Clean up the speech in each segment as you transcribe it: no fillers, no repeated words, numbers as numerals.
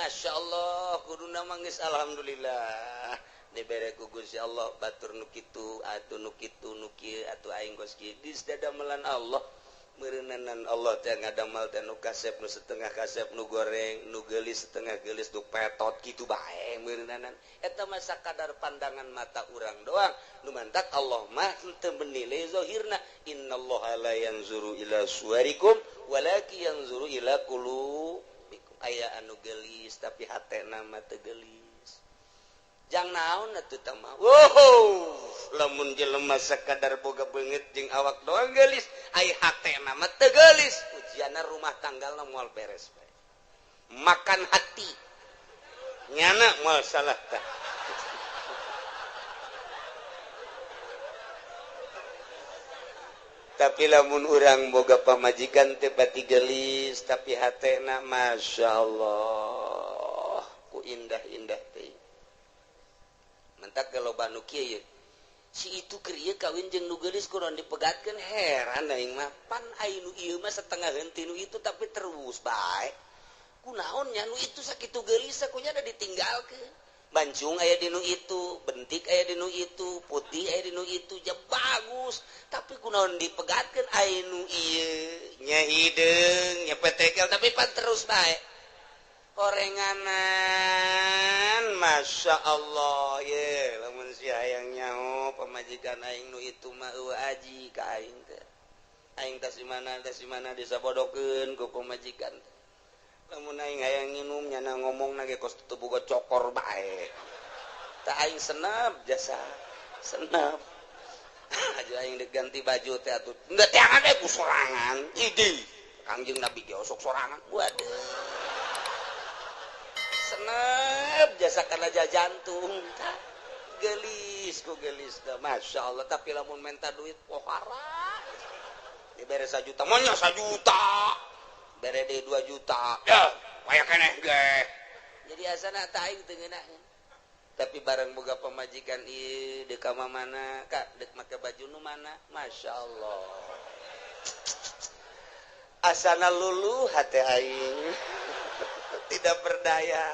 Masya Allah kuduna mah geus alhamdulillah dibere ku Gusti Allah batur nu kitu atuh nu kitu nu kieu atuh aing geus kieu geus dadamelan Allah meureunanan Allah teh ngadamel teh nu kasep nu setengah kasep nu goreng nu geulis setengah geulis nu petot kitu bae meureunanan eta mah sakadar pandangan mata urang doang nu mantak Allah mah teu menilai zahirna innallaha la yanzuru ila suwarikum walakin yanzuru ila qulubikum aya anu geulis tapi hatena mah teu geulis jang naon atuh tah mah wow lamun jelema sakadar boga beungeut jeung awak doang geulis ai hatena mah teu geulis ujianna rumah tanggalna moal beres bae makan hati nyana moal salah tah tapi lamun urang boga pamajikan teh pati geulis tapi hatena masyaallah ku indah-indah teh mentak loba nu kieu si itu keur ieu kawin jeung nu geulis kuron dipegatkeun heran aing mah pan ai nu ieu mah setengah henteu nu itu tapi terus bae kunaon nya nu itu sakitu geulis kunya da ditinggalkeun bancung aya di nu itu bentik aya di nu itu putih aya di nu itu ja bagus tapi kunaon dipegatkeun ai nu ieu nya hideung nya petekel tapi pan terus bae orenganan Masya Allah ye lamun si hayang nyaho pamajikan aing nu itu mah eueuh aji ka aing teh aing tas di mana disabodokeun ku pamajikan teh lamun aing hayang nginum nyana ngomongna ge kos teu boga cokor bae tah aing senep jasa senep aja aing diganti baju teh atuh henteu teangan we ku sorangan idi Kangjeng Nabi ge osok sorangan waduh senep jasa kana jantung gelis ku gelis dah Masya Allah tapi lamun minta duit pohara dibere 1 juta monya 1 juta bere deui 2 juta ya aya keneh ge jadi asana tah aing teu ngeunaheun tapi bareng boga pamajikan ieu deuk ka mana ka deuk make baju nu mana Masya Allah asana luluh hate aing tidak berdaya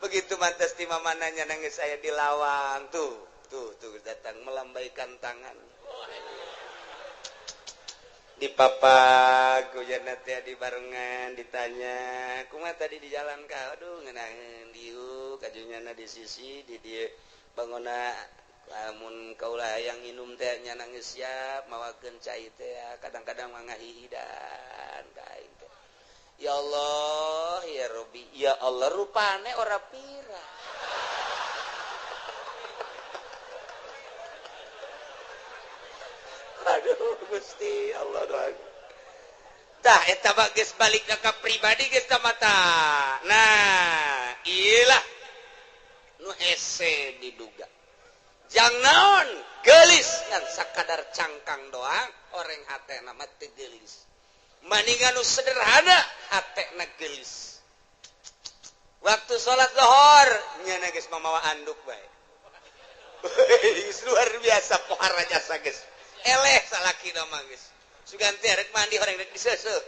begitu mantas di mamananya nangis saya di lawang tuh tuh tuh datang melambaikan tangan di papak hujan teh di barengan ditanya kumaha tadi di jalan ka aduh ngeunaheun diuk kajunyana di sisi di dieu bangona lamun kaula hayang nginum teh nya nangis siap mawakeun cai teh kadang-kadang mah ngahihidan ka aing teh ya Allah ya Rabbi ya Allah rupane ora pira aduh Gusti Allah doang tah eta mah geus balik ka pribadi geus ta mata nah ieu nu hese diduga jang naon geulis ngan sakadar cangkang doang oreng hatena mah teu geulis maningan nu sederhana hatena geulis waktu salat lohor nyana geus mamawa anduk bae luar biasa pohara jasa geus eleh salaki mah geus sugan teh rek mandi horeng rek diseuseuh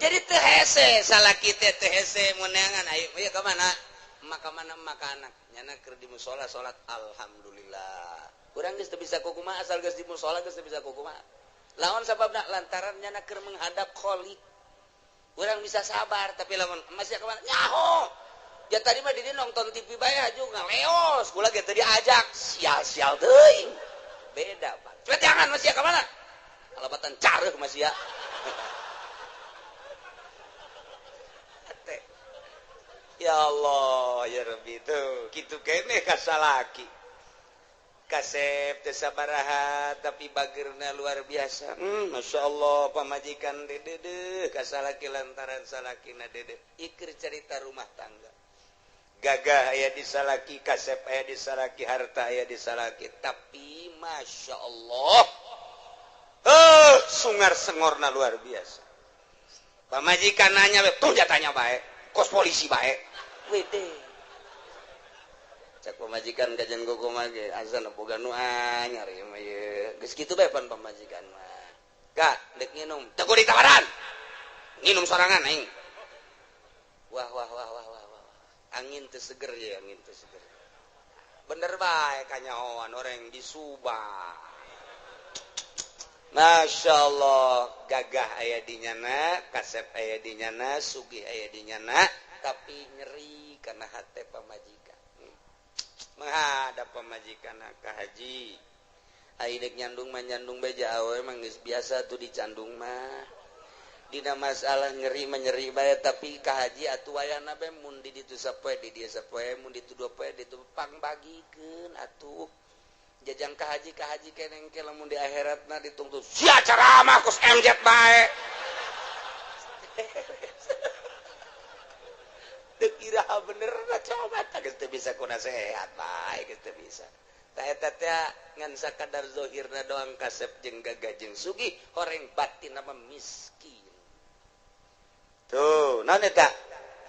jadi teu hese salaki teh teu hese meunangan ayo ieu ka mana maka mana maka anak nyana keur di musala salat alhamdulillah urang geus teu bisa kukumaha asal geus di musala geus teu bisa kukumaha lawan sababna lantaran nyana keur menghadap Khalik urang bisa sabar tapi lamun masih ka mana nyaho ya tadi mah didi nonton TV bae aju ngaleos kula ge teu diajak sial-sial teuing beda Pak cepet jangan masih ka mana alabatan careuh masih ya ya Allah ya Rabbi tuh kitu keneh ka salaki kasep teu sabaraha tapi bageurna luar biasa Masya Allah pamajikan dedeh ka salaki lantaran salakina dedeh ikir cerita rumah tangga gagah aya di salaki kasep aya di salaki harta aya di salaki tapi Masya Allah sungar sengorna luar biasa pamajikan nanya tuh jatanya bae kos polisi bae wede cek pamajikan kajian gogo mah ge azan boga nu anyar ieu mah ye geus kitu bae pan pamajikan mah Kak, dek nginum. Teu kudu ditawaran. Nginum sorangan aing. Wah wah wah wah wah wah. Angin teu seger ya, angin teu seger. Bener bae kanyahoan orang di Subang. Masya Allah, gagah aya di nyana, kasep aya di nyana, sugih aya di nyana, tapi nyeri karena hate pamajikan. Menghadap pamajikan ka haji. Ai dek nyandung mah nyandung bae awe mah geus biasa tuh dicandung mah. Dina masalah nyeri mah nyeri bae, tapi ka haji atuh wayahna bae mun di ditu sapoe di dieu sapoe, mun ditu dua poe ditu pangbagikeun atuh. Jajang ka haji keneng ke lamun di akhiratna ditungtut sia ceramah kus MZ bae. Deuk iraha bener na coba tah geus teu bisa ku nasehat bae geus teu bisa. Tah eta teh ngan sakadar zahirna doang kasep jeung gagah jeung sugih, horeng batin mah miskin. Tuh, naon eta?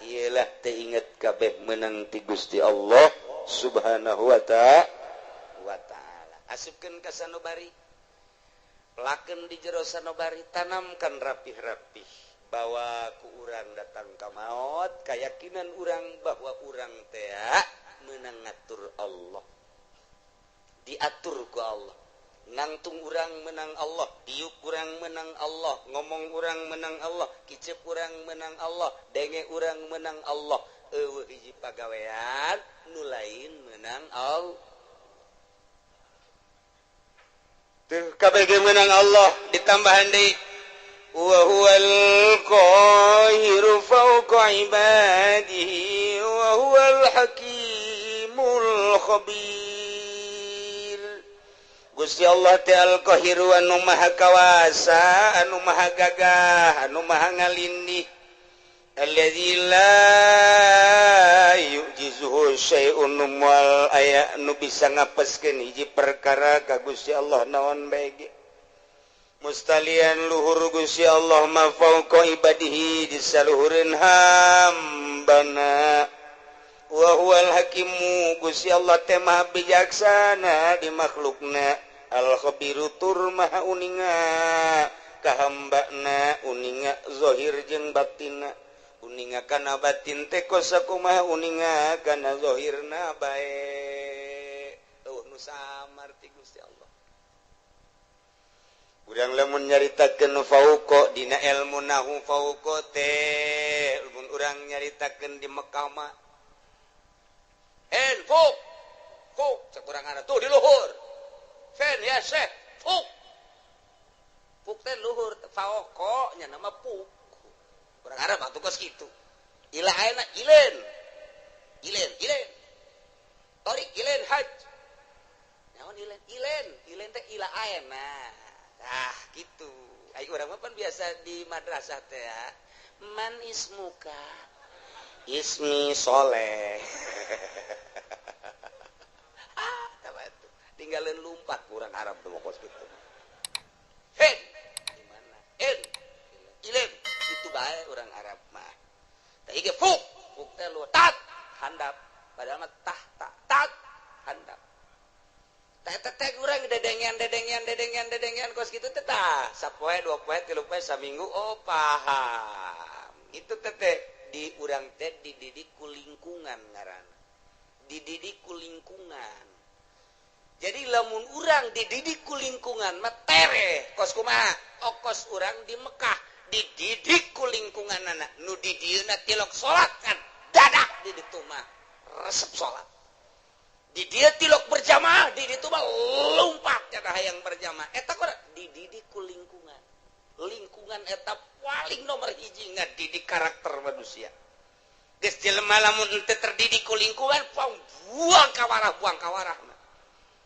Ieu lah teu inget kabeh meunang ti Gusti Allah Subhanahu wa ta'ala. Asupkeun ka sanubari, pelakeun di jero sanubari, tanamkan rapih-rapih bahwa ku urang datang ka maot, keyakinan urang bahwa urang teh meunang ngatur Allah, diatur ku Allah, nangtung urang menang Allah, diuk urang menang Allah, ngomong urang menang Allah, kicep urang menang Allah, denge urang menang Allah, eueuh hiji pagawean nu lain menang Allah. Tuh kabeh menang Allah ditambahan deui wa huwal qahiru fawqa ibadihi wa huwal hakimul khabir. Gusti Allah teh al-qahiru anu maha kawasa, anu maha gagah, anu maha ngalindih. Alladzi la yu'jizuhu syai'un wal aya nu bisa ngapeskeun hiji perkara ka Gusti Allah naon bae ge. Mustalian luhur Gusti Allah ma fauqa ibadihi disaluhureun hambana. Wa huwal hakimu Gusti Allah teh maha bijaksana di makhlukna, al khabiru tur maha uninga ka hambana, uninga zahir jeung batinna. Uninga kana batin teh kos sakumaha uninga kana zahirna bae. Eueuh nu samar ti Gusti Allah. Urang lamun nyaritakeun fauqa dina ilmu nahu fauqa teh lamun urang nyaritakeun di Mekah mah en fuk fuk sakurang tuh di luhur. Fen ya syekh fuk. Fuk teh luhur fauqa nya nama fuk. Orang Arab atuh kos kitu. Ila ayeuna ilen. Ilen, ilen. Torik ilen haj. Naon ilen? Ilen, ilen teh ila ayeuna. Ah, gitu. Ai urang mah pan biasa di madrasah teh ya. Man ismuka? Ismi Soleh. Ah, tah atuh. Tinggalin lumpat urang Arab teh kos kitu. Hen, di mana? En. Ilen. Itu bae orang Arab mah. Tah ieu fuk, fuk teh lu tat handap, padahal mah tah tak tat handap. Tah eta teh urang dedengean dedengean dedengean dedengean kos kitu teh tah sapoe dua poe tilu poe saminggu oh paham. Itu teh teh di urang teh dididik ku lingkungan ngaranna. Dididik ku lingkungan. Jadi lamun urang dididik ku lingkungan mah tereh kos kumaha? Okos urang di Mekah dididik ku lingkungan anak nu di dieuna tilok salat kan dadak di ditu mah resep salat di dieu tilok berjamaah di ditu mah lompat cenah hayang berjamaah eta kok dididik ku lingkungan. Lingkungan eta paling nomor hiji ngadidik karakter manusia. Geus jelema lamun henteu terdidik ku lingkungan buang kawarah mah.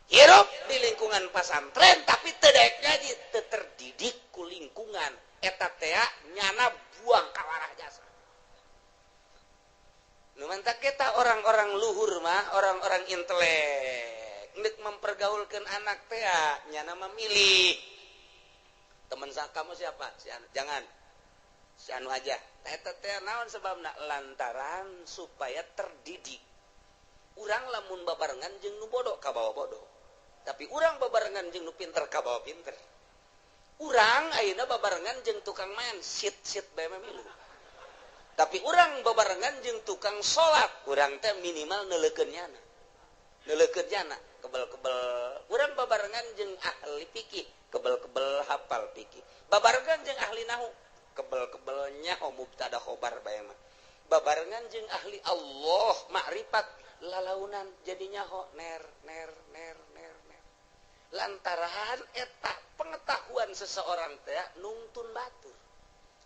Hirup di lingkungan pasantren tapi teu daek ngaji teu terdidik ku lingkungan eta teh nyana buang kawarah jasa. Nu mantak kita orang-orang luhur mah, orang-orang intelek, nek mempergaulkeun anak teh nyana memilih. Teman kamu siapa? Si anu. Jangan. Si anu aja. Eta teh naon sebabna? Lantaran supaya terdidik. Urang lamun babarengan jeung nu bodoh kabawa bodoh. Tapi urang babarengan jeung nu pinter kabawa pinter. Urang ayeuna babarengan jeung tukang main sit-sit bae mah milu. Tapi urang babarengan jeung tukang salat, urang teh minimal neuleukeun nyana. Neuleukeun nyana, kebel-kebel. Urang babarengan jeung ahli fikih, kebel-kebel hafal fikih. Babarengan jeung ahli nahu, kebel-kebel nyaho mubtada khobar bae mah. Babarengan jeung ahli Allah makrifat lalaunan jadi nyaho ner ner ner ner ner. Lantaran eta pengetahuan seseorang teh nungtun batur.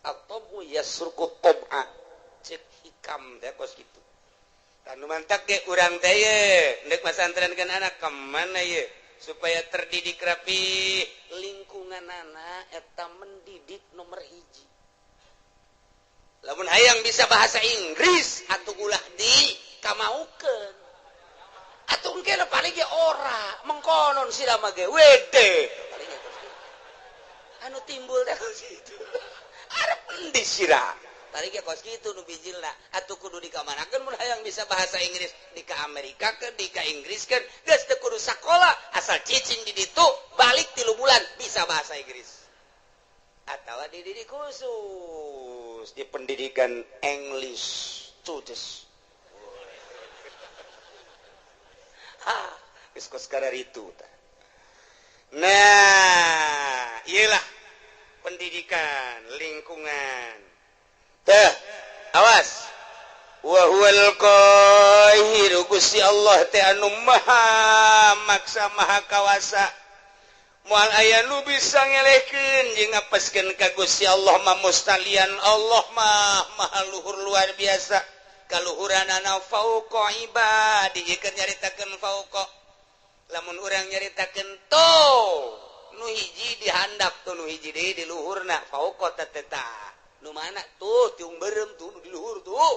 At-tabu yasruku tab'a cek hikam teh kos kitu. Tanu mantak ge urang teh ye ndek masantrenkeun anak ka mana ye supaya terdidik rapi lingkunganana eta mendidik nomor hiji. Lamun hayang bisa bahasa Inggris atuh ulah di kamaukeun. Atuh engke paling ge ora mengkonon sira mah ge wede. Paling ge kos kitu. Anu timbul teh kos kitu. Arep endi sira? Paling ge kos kitu nu bijilna. Atuh kudu dikamanakeun mun hayang bisa bahasa Inggris di ka Amerika keun, di ka Inggris keun, geus teu kudu sakola asal cicing di ditu balik 3 bulan bisa bahasa Inggris. Atawa dididik khusus di pendidikan English students. Ha, geus kos kararitu tah. Nah, iyalah pendidikan lingkungan. Teh, awas. Wa huwal qahiru Gusti Allah teh anu maha maksa maha kawasa. Moal aya nu bisa ngelehkeun jeung ngapeskeun ka Gusti Allah mah mustalian Allah mah maha luhur luar biasa. Kaluhuranana fauqa ibadi keur nyaritakeun fauqa. Lamun urang nyaritakeun to nu hiji dihandap tuh nu hiji deui di luhurna fauqa teh tah. Nu mana tuh tiung beureum tuh nu di luhur tuh.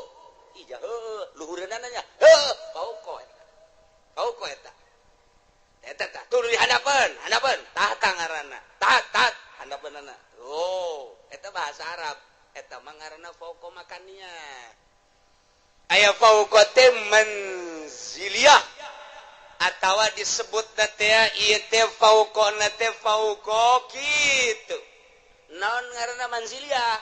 Ija heuh luhureunana nya heuh fauqa eta. Fauqa eta. Eta tah tuh di handapeun, handapeun tah ngaranna. Tah tah handapeunana. Oh, eta bahasa Arab. Eta mah ngaranna fauqa makania. Aya fauqa teh manziliyah atawa disebutna teh ieu teh fauqana teh fauqa kitu. Naon ngaranna manziliyah?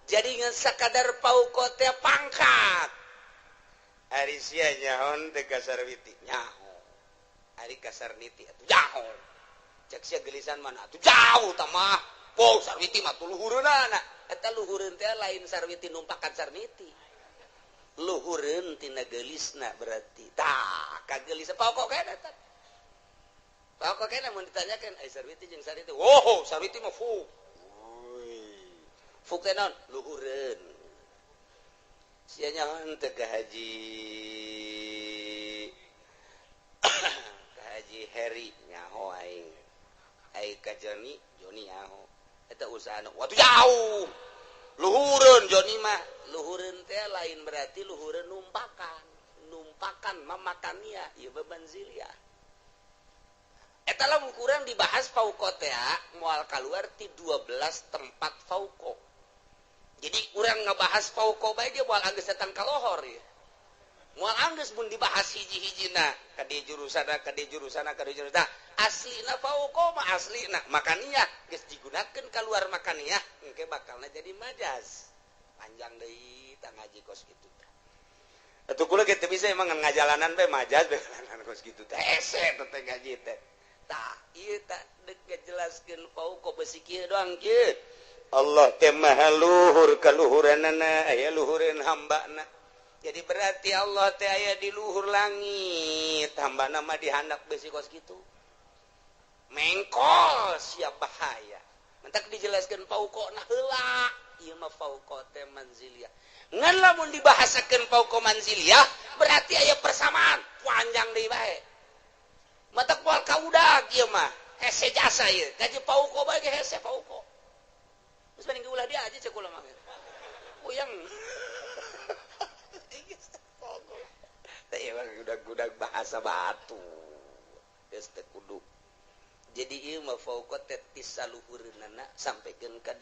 Jadi ngan sakadar fauqa teh pangkat. Ari sia nyaon teh kasarwiti nyaho. Ari kasarniti atuh jauh. Cek sia gelisan mana atuh jauh tah mah. Po sarwiti mah tuh luhureunana. Eta luhureun teh lain sarwiti numpakan sarniti. Luhureun tina geulisna berarti. Tah, kagelis pokok kena eta. Pokok kena mun ditanyakeun ai sarwiti jeung sarniti. Wow, sarwiti mah fu. Fu teh naon? Luhureun. Sia nyaho teh ka Haji Haji Heri nyaho aing. Ai ka Joni, Joni nyaho. Eta usahana watuh jauh. Luhureun Joni mah. Luhureun teh lain berarti luhureun numpakan. Numpakan mamakania ieu bebanzilia. Eta lamun kurang dibahas fauqa teh moal kaluar ti 12 tempat fauqa. Jadi urang ngabahas fauqa bae ge moal anggeus datang ka lohor ieu. Moal anggeus mun dibahas hiji-hijina ka di jurusana ka di jurusana ka di jurusana. Aslina fauqa mah aslina makaniah geus digunakeun kaluar makaniah engke bakalna jadi majaz. Panjang deui tah ngaji kos kitu tah. Atuh kula ge teu bisa emang ngajalanan bae majaz bae jalanan kos kitu teh hese teh ngaji teh. Tah ieu tah deuk ngajelaskeun fauqa beusi kieu doang kieu. Allah teh maha luhur kaluhuranana aya luhureun hambana. Jadi berarti Allah teh aya di luhur langit, hambana mah dihandap beusi kos kitu. Mengkol siap bahaya. Mentak dijelaskeun fauqona heula. Ieu mah fauqa teh manziliyah. Ngan lamun dibahasakeun fauqa manziliyah berarti aya persamaan panjang deui bae. Matak moal kaudag ieu mah. Hese jasa ieu. Gaji fauqa bae ge hese fauqa. Geus mending ulah dia aja cek kula mah. Puyeng. Teh ieu mah gudag-gudag bahasa batu. Geus teu kudu. Jadi ieu mah fauqa teh ti saluhureunana sampikeun ka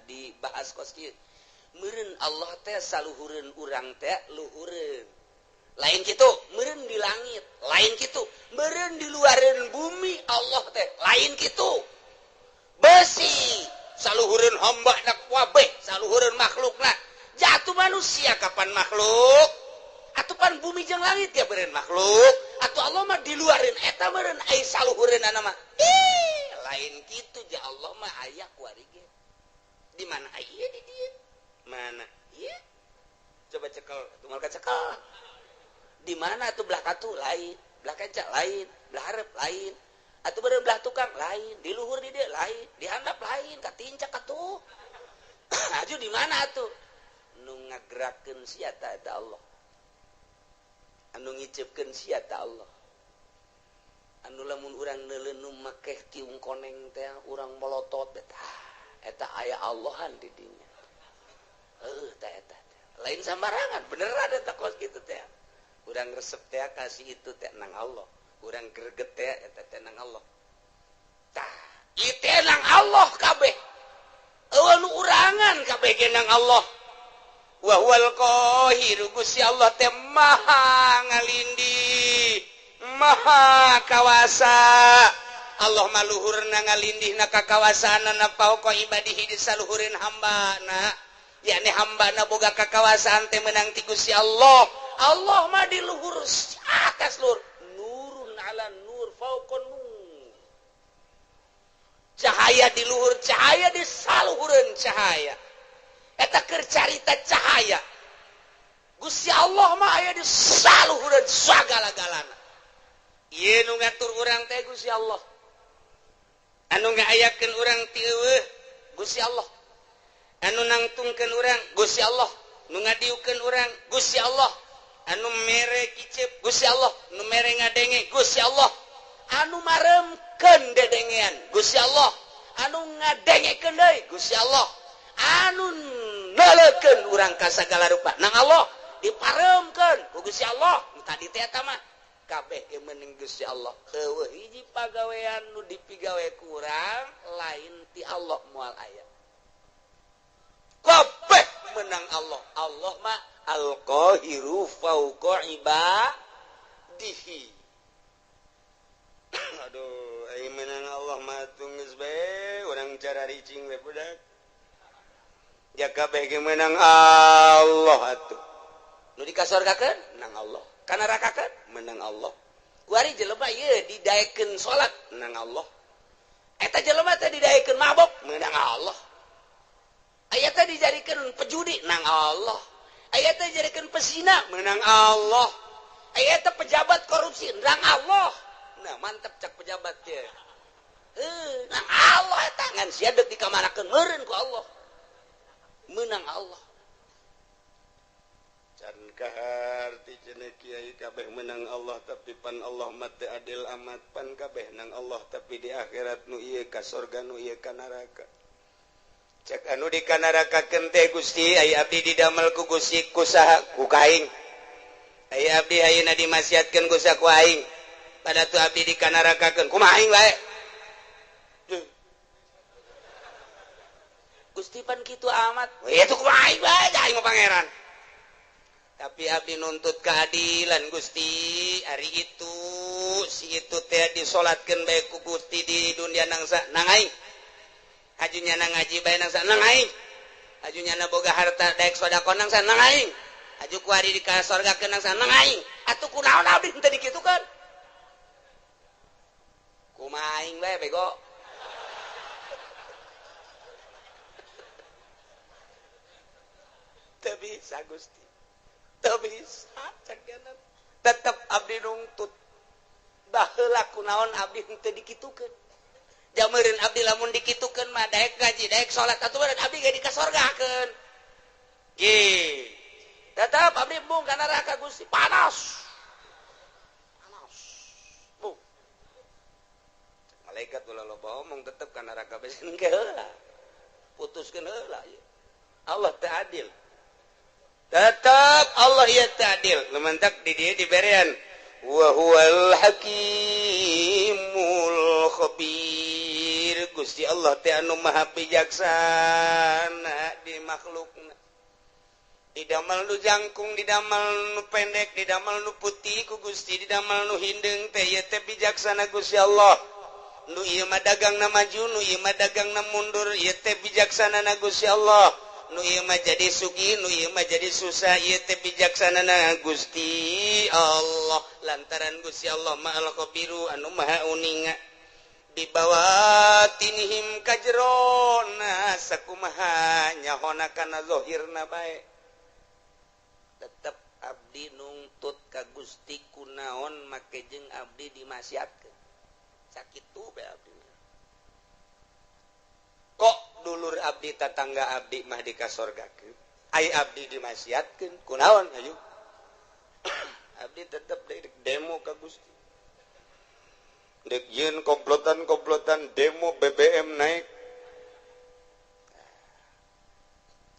dibahas kos kieu. Meureun Allah teh saluhureun urang teh luhureun. Lain kitu, meureun di langit, lain kitu, meureun di luareun bumi Allah teh, lain kitu. Besi saluhureun hamba na kabeh, saluhureun makhlukna. Jatuh manusia kapan makhluk? Atuh pan bumi jeung langit ya beureun makhluk. Atuh Allah mah diluareun eta meureun ai saluhureunana mah. Ih, lain kitu ja Allah mah aya kuari ge. Di mana aya di dieu? Mana? Ieu. Coba cekel, atuh moal kacekel. Di mana atuh belah katu lain, belah kenca lain, belah hareup lain. Atuh beureun belah tukang lain, di luhur di dieu lain, di handap lain, katincak atuh. Aju di mana atuh? Nu ngagerakeun sia ta eta Allah. Anu ngiceupkeun sia ta Allah. Anu lamun urang neuleun nu makeh tiung koneng teh urang molotot eta eta aya Allahan di dinya. Heuh ta eta. Lain sambarangan beneran eta kos kitu teh. Urang resep teh kasih itu teh nang Allah. Urang greget teh eta teh nang Allah. Tah, ieu teh nang Allah kabeh. Eueuh nu urangan kabeh ge nang Allah. Wa huwal qahiru, Gusti Allah teh maha ngalindih, maha kawasa. Allah mah luhurna ngalindihna ka kawasaanana fauqa ibadihi di saluhureun hambana. Yakni hambana boga kakawasaan teh meunang ti Gusti Allah. Allah mah di luhur atas luhur. Nurun ala nur fauqa nur. Cahaya di luhur cahaya di saluhureun cahaya. Eta keur carita cahaya. Gusti Allah mah aya di saluhureun sagala-galana. Ieu nu ngatur urang teh Gusti Allah. Anu ngaayakeun urang ti eueuh Gusti Allah. Anu nangtungkeun urang Gusti Allah, nu ngadiukeun urang Gusti Allah, anu mere kicep Gusti Allah, nu mere ngadenge Gusti Allah, anu maremkeun dedengean Gusti Allah, anu ngadengekeun deui Gusti Allah, anu neuleukeun urang ka sagala rupa nang Allah diparemkeun ku Gusti Allah. Nu tadi teh eta mah kabeh ge meunang Gusti Allah. Eueuh hiji pagawean nu dipigawe ku urang lain ti Allah moal aya. Kabeh menang Allah. Allah mah al-qahiru fauqa ibadihi. Aduh, ai menang Allah mah geus bae urang cara ricing we budak. Ja kabeh ge menang Allah atuh. Nu dikasorgakeun menang Allah. Ka nerakakeun menang Allah. Kuari jelema ieu didaekeun salat menang Allah. Eta jelema teh didaekeun mabok menang Allah. Aya teh dijadikeun pejudi nang Allah. Aya teh dijadikeun pesina menang Allah. Aya teh pejabat korupsi nang Allah. Nah, mantep cak pejabat teh. Heuh, nang Allah eta ngan sia deuk dikamanakeun meureun ku Allah. Menang Allah. Can kaharti cenah kiai kabeh menang Allah tapi pan Allah mah teu adil amat, pan kabeh nang Allah tapi di akhirat nu ieu ka sorga nu ieu ka neraka. Cek anu dikanarakakeun teh Gusti ai abdi didamel ku Gusti ku saha ku kaing. Ai abdi ayeuna dimaksiatkeun ku saha ku aing. Pada tu abdi dikanarakakeun kumaha aing bae. Gusti pan kitu amat. We itu kumaha aing bae aing mah pangeran. Tapi abdi nuntut keadilan Gusti, ari itu si itu teh disolatkeun bae ku Gusti di dunia nangsa nang aing. Hajunya nang ngaji bae nang nang aing. Hajunya na boga harta daek sedekah nang nang aing. Haju ku ari di ka sorgakeun nang nang aing. Atuh kunaon abdi teu dikitukeun? Kumaha aing bae bego. Teu bisa Gusti. Teu bisa cak tetep abdi nungtut. Baheula kunaon abdi teu dikitukeun? Jameureun abdi lamun dikitukeun mah daek ngaji, daek salat atuh meureun abdi ge dikasorgakeun. Ge. Tetep abdi embung ka neraka Gusti, panas. Panas. Bu. Malaikat ulah loba omong tetep ka neraka bae engke heula. Putuskeun heula ieu. Allah teu adil. Tetep Allah ieu teu adil. Lumantak di dieu diberean wa huwal hakimul khabir. Gusti Allah teh anu maha bijaksana di makhlukna. Didamel nu jangkung, didamel nu pendek, didamel nu putih ku Gusti, didamel nu hindeung teh ieu teh bijaksana Gusti Allah. Nu ieu mah dagangna maju, nu ieu mah dagangna mundur, ieu teh bijaksanana Gusti Allah. Nu ieu mah jadi sugih, nu ieu mah jadi susah, ieu teh bijaksanana Gusti Allah. Lantaran Gusti Allah mah al-khabiru anu maha uninga. Bibawatinihim kajrona sakumaha nyahona kana zahirna bae. Tetep abdi nungtut ka Gusti kunaon make jeung abdi dimaksiatkeun. Sakitu bae abdi. Kok dulur abdi tatangga abdi mah dikasorgakeun, ai abdi dimaksiatkeun kunaon ayo. Abdi tetep demo ka Gusti. Dek yeun komplotan-komplotan demo BBM naik.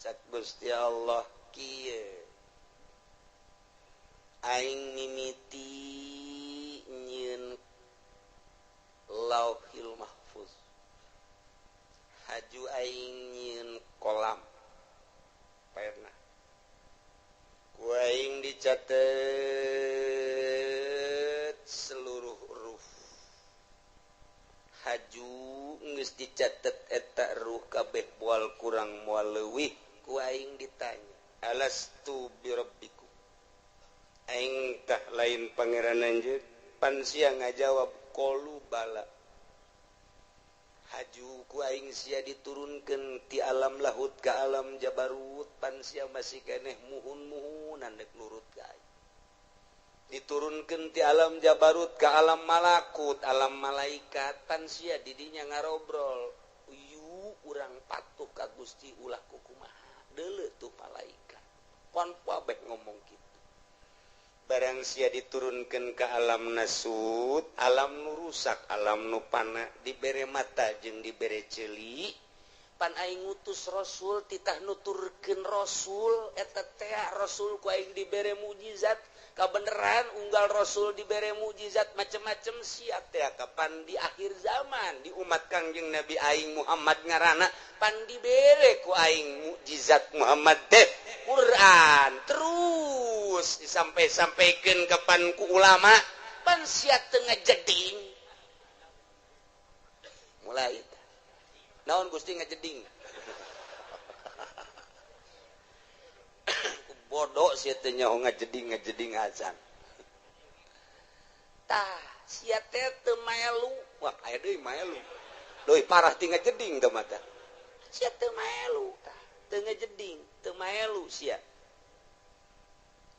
Cak Gusti Allah kieu. Aing mimiti nyieun Lauhil Mahfuz. Haju aing nyieun kolam. Pernah. Ku aing dicatet seluruh huruf. Haju geus dicatet eta ruh kabeh moal kurang moal leuwih. Ku aing ditanya, alastu birabbikum? Aing tah lain pangeran anjeun. Pan sia ngajawab qalu bala. Haju ku aing sia diturunkeun ti alam lahut ka alam jabarut, pan sia masih keneh muhun-muhunan dek nurut ka aing. Diturunkeun ti alam jabarut ka alam malakut, alam malaikat, pan sia didinya ngarobrol. Uyu urang patuh ka Gusti ulah kukumaha. Deuleu tuh malaikat. Pon kabeh ngomong kitu. Barang sia diturunkeun ka alam nasut, alam nu rusak, alam nu pana, dibere mata jeung dibere ceuli. Pan aing ngutus rasul titah nuturkeun rasul eta teh rasul ku aing dibere mukjizat. Kabeneran unggal rasul dibere mukjizat macem-macem sia teh kapan di akhir zaman di umat Kangjeng Nabi aing Muhammad ngaranna pan dibere ku aing mukjizat Muhammad teh Quran terus disampai-sampaikeun kapan ku ulama pan sia teu ngajeding. Mulai naon Gusti ngajeding. Bodoh sia teh nyaho ngajeding-ngajeding acan. Tah sia teh teu maelu. Wah aya deui maelu. Leuwih parah ti ngajeding teh mah tah. Sia teu maelu tah, teu ngajeding, teu maelu sia.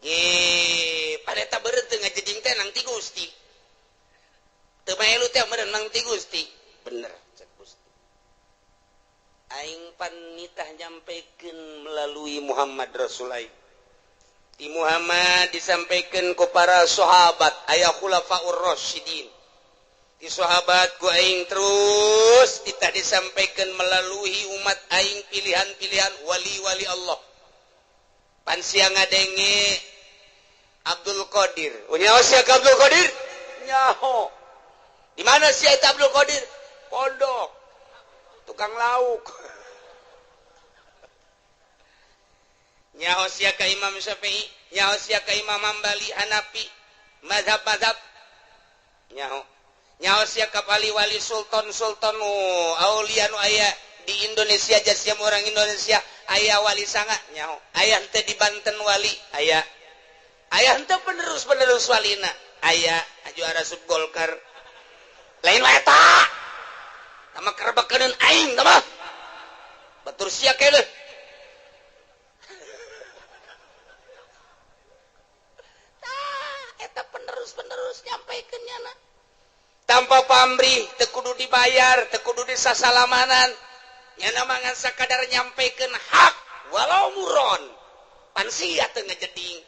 Ge, paneta beureut teu ngajeding teh nang ti Gusti. Teu maelu teh meureun nang ti Gusti. Bener cek Gusti. Aing pan nitah nyampaikan melalui Muhammad Rasul aing. Ti Muhammad disampaikan ku para sahabat aya khulafaur rasyidin. Ti sahabat ku aing terus titah disampaikan melalui umat aing pilihan-pilihan wali-wali Allah. Pan sia ngadenge Abdul Qadir. Nyaho sia ka Abdul Qadir? Nyaho. Di mana sia eta Abdul Qadir? Pondok. Tukang lauk. Nyaho sia ka Imam Syafi'i, nyaho sia ka Imam Hambali, Hanafi, mazhab-mazhab. Nyaho. Nyaho sia ka wali-wali sultan-sultan aulia nu aya di Indonesia jasiam orang Indonesia aya wali sanga nyaho. Aya henteu di Banten wali, aya. Aya henteu penerus-penerus walina, aya aju arasup Golkar. Lain wae eta. Tama kerebekeun aing tama. Batur sia keneh. Tah eta penerus-penerus nyampaikeun nyana. Tanpa pamrih, teu kudu dibayar, teu kudu disasalamanan. Nyana mah ngan sakadar nyampaikeun hak walau muron. Pan sia teu ngajeding,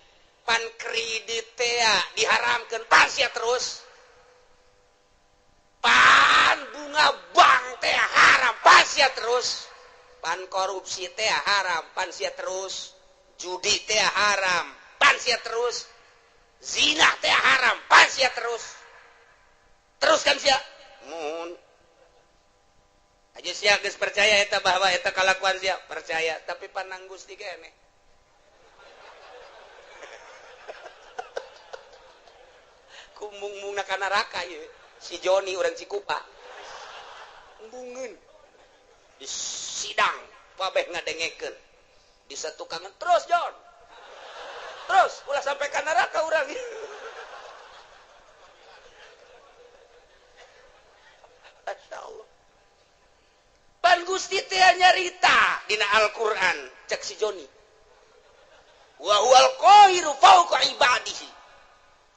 pan kredit teh diharamkeun, pan sia terus. Pan bunga bank teh haram, pan sia terus. Pan korupsi teh haram, pan sia terus. Judi teh haram, pan sia terus. Zina teh haram, pan sia terus. Terus kan sia mun aja sia geus percaya eta bahwa eta kalakuan sia percaya, tapi panang Gusti keneh. Kumung-mungna ka neraka ieu. Si Joni orang Cikupa. Embungeun. Di sidang kabeh ngadengekeun. Di satukangan terus John. Terus ulah sampai ka neraka urang. Masya Allah. Pan Gusti teh nyarita dina Al-Qur'an cek si Joni. Wa huwal qahiru fawqa ibadihi.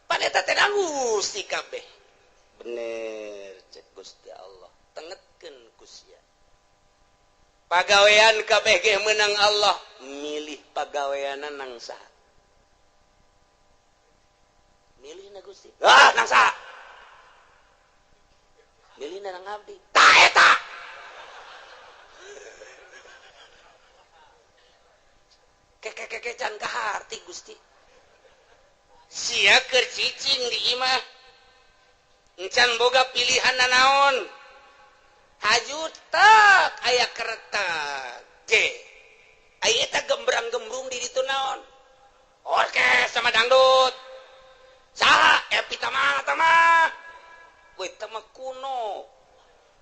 Pan eta teh Gusti kabeh. Bener cek Gusti Allah. Tengetkeun ku sia. Pagawean kabeh ge meunang Allah, milih pagaweanna nang saha? Milih na Gusti. Ah, nang saha? Milih na nang abdi. Tah eta. Keke can kaharti Gusti. Sia keur cicing di imah. Encan boga pilihan nanaon. Haju tak aya keretak ge. Aya eta gembrang-gembrung di ditu naon? Orkes sama dangdut. Saha Epi Tama tama. Weh tama kuno.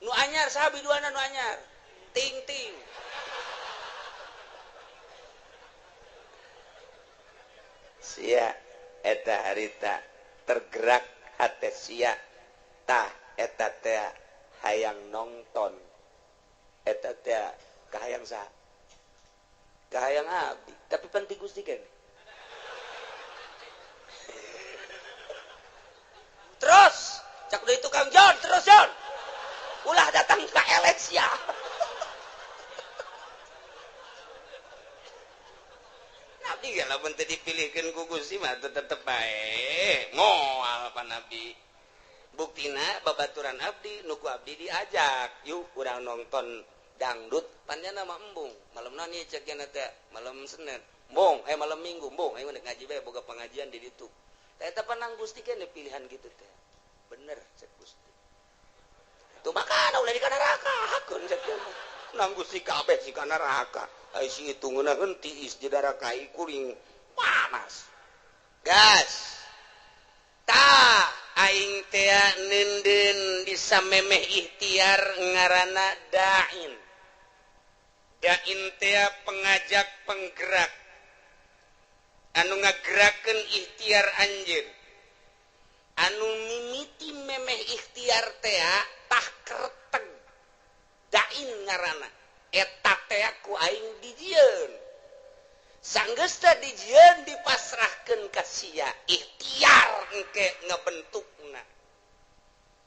Nu anyar saha biduana nu anyar? Ting-ting. Sia eta harita tergerak hate sia tah eta teh hayang nonton eta teh kahayang saha kahayang abdi tapi penting Gusti kan. Terus cak deui tukang John terus John ulah datang ka elek sia. Nabi ya lamun teu dipilihkeun ku Gusti mah tetep bae moal pa Nabi. Buktina babaturan abdi nu ku abdi diajak yuk urang nonton dangdut panjana mah embung malam nani cek nya teh malam Senin embung malam Minggu embung ayo ngaji bae boga pengajian di ditu teh eta panang Gusti keneh pilihan gitu teh bener cek Gusti tuh makana ulah di kana neraka hakeun cek nang Gusti kabeh si kana neraka ai si itu ngeunaheun tiis di neraka kuring panas gas tah aing teh neundeun disamemeh ikhtiar ngaranna da'in. Da'in teh pengajak penggerak anu ngagerakeun ikhtiar anjeun. Anu mimiti memeh ikhtiar teh tah kerteg. Da'in ngaranna eta teh ku aing dijieun. Sanggeus teh dijieun dipasrahkeun ka sia ikhtiar engke ngebentukna.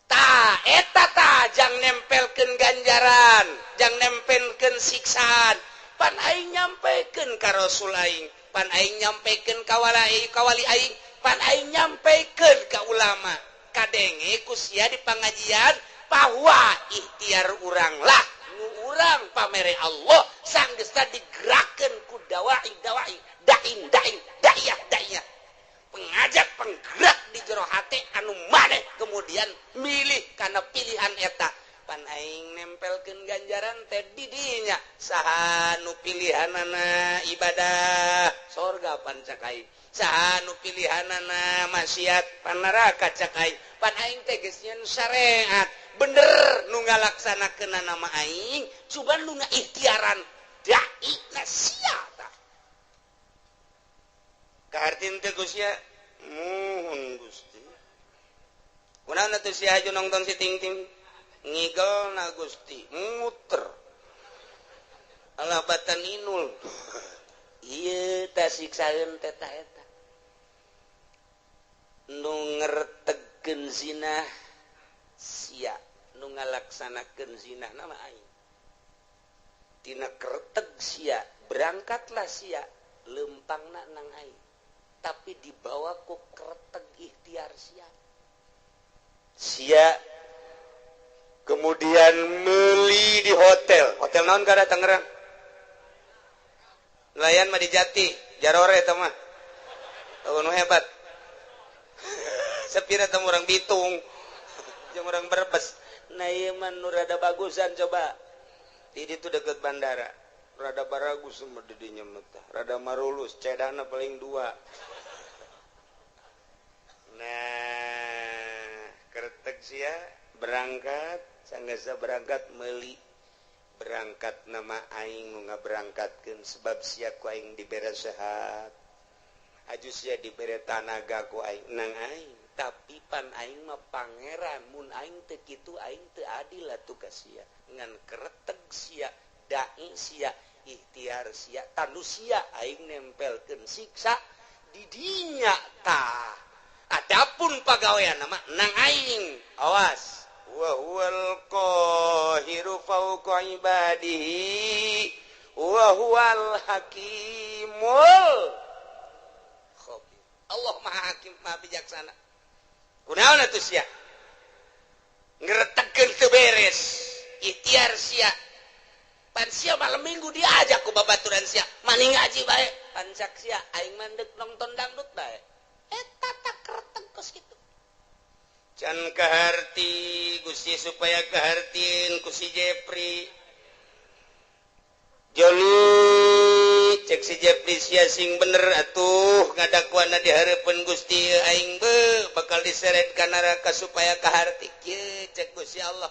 Tah eta tah jang nempelkeun ganjaran, jang nempelkeun siksaan. Pan aing nyampekeun ka Rasul aing, pan aing nyampekeun ka wali aing, pan aing nyampekeun ka ulama. Kadenge ku sia di pangajian bahwa ikhtiar urang lah nu urang pamere Allah sanggeus teh digerakkeun ku dawai dawai dain dain daiyah daiyah pengajak penggerak di jero hate anu maneh kemudian milih kana pilihan eta pan aing nempelkeun ganjaran teh di dinya saha nu pilihanana ibadah sorga pan cak aing saha nu pilihanana maksiat pan neraka cak aing pan aing teh geus nyeun syariat bener nu ngalaksanakeun nama aing cuman nu ngaikhtiaran dai na sia tah kahartin teh Gusti muhun Gusti kunaon atuh sia aju nonton si ting-ting ngigel na Gusti muter alah batan inul ieu tah siksaeun teh tah eta nu ngertegkeun zinah sia nu ngalaksanakeun zinah nama aing tina kerteg sia berangkatlah sia lempangna nang aing tapi dibawa ku kerteg ikhtiar sia sia kemudian meli di hotel hotel naon kada Tangerang nelayan mah di Jati jarore eta mah nu hebat sepira teh urang Bitung jeung urang Brebes nah ieu mah nu rada bagusan coba di ditu deket bandara rada baragus mah di dinya mah rada marulus cedana paling dua. Nah kerteg sia Berangkat sanggasa berangkat meuli berangkat nama aing nu ngaberangkatkeun sebab sia ku aing dibere sehat aju sia dibere tanaga ku aing nang aing tapi pan aing mah pangeran mun aing teu kitu aing teu adil atuh ka sia ngan kereteg sia dae sia ikhtiar sia tanu sia aing nempelkeun siksa di dinya tah. Adapun pagawean mah nang aing awas wa huwal qahiru fawqa ibadihi wa huwal hakimul khabir. Allah Maha Hakim, Maha Bijaksana. Kunaon atuh sia ngretegkeun teu beres ikhtiar sia pan sia malam minggu diajak ku babaturan sia maning ngaji bae pancak sia aing mandek nonton dangdut bae eta tak kreteg kos kitu. Can kaharti Gusti supaya kahartin ku si Jepri Joli cek si Jepri sia sing bener atuh ngadakuana di hareupeun Gusti aing be bakal diseret ka neraka supaya kaharti kieu cek Gusti Allah.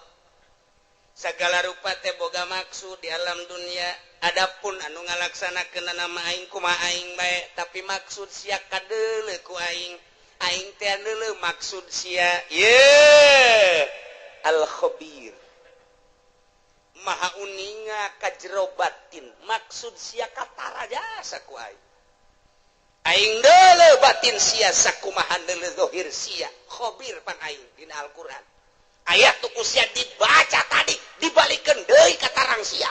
Sagala rupa teh boga maksud di alam dunia adapun anu ngalaksanakeun nama aing kumaha aing bae tapi maksud sia kadeuleu ku aing aing teh deuleu maksud sia ye al khabir maha uninga ka jero batin maksud sia katara jasa ku aing aing deuleu batin sia sakumaha deuleu zahir sia khabir pan aing dina Al-Qur'an ayat tu ku sia dibaca tadi dibalikeun deui ka tarang sia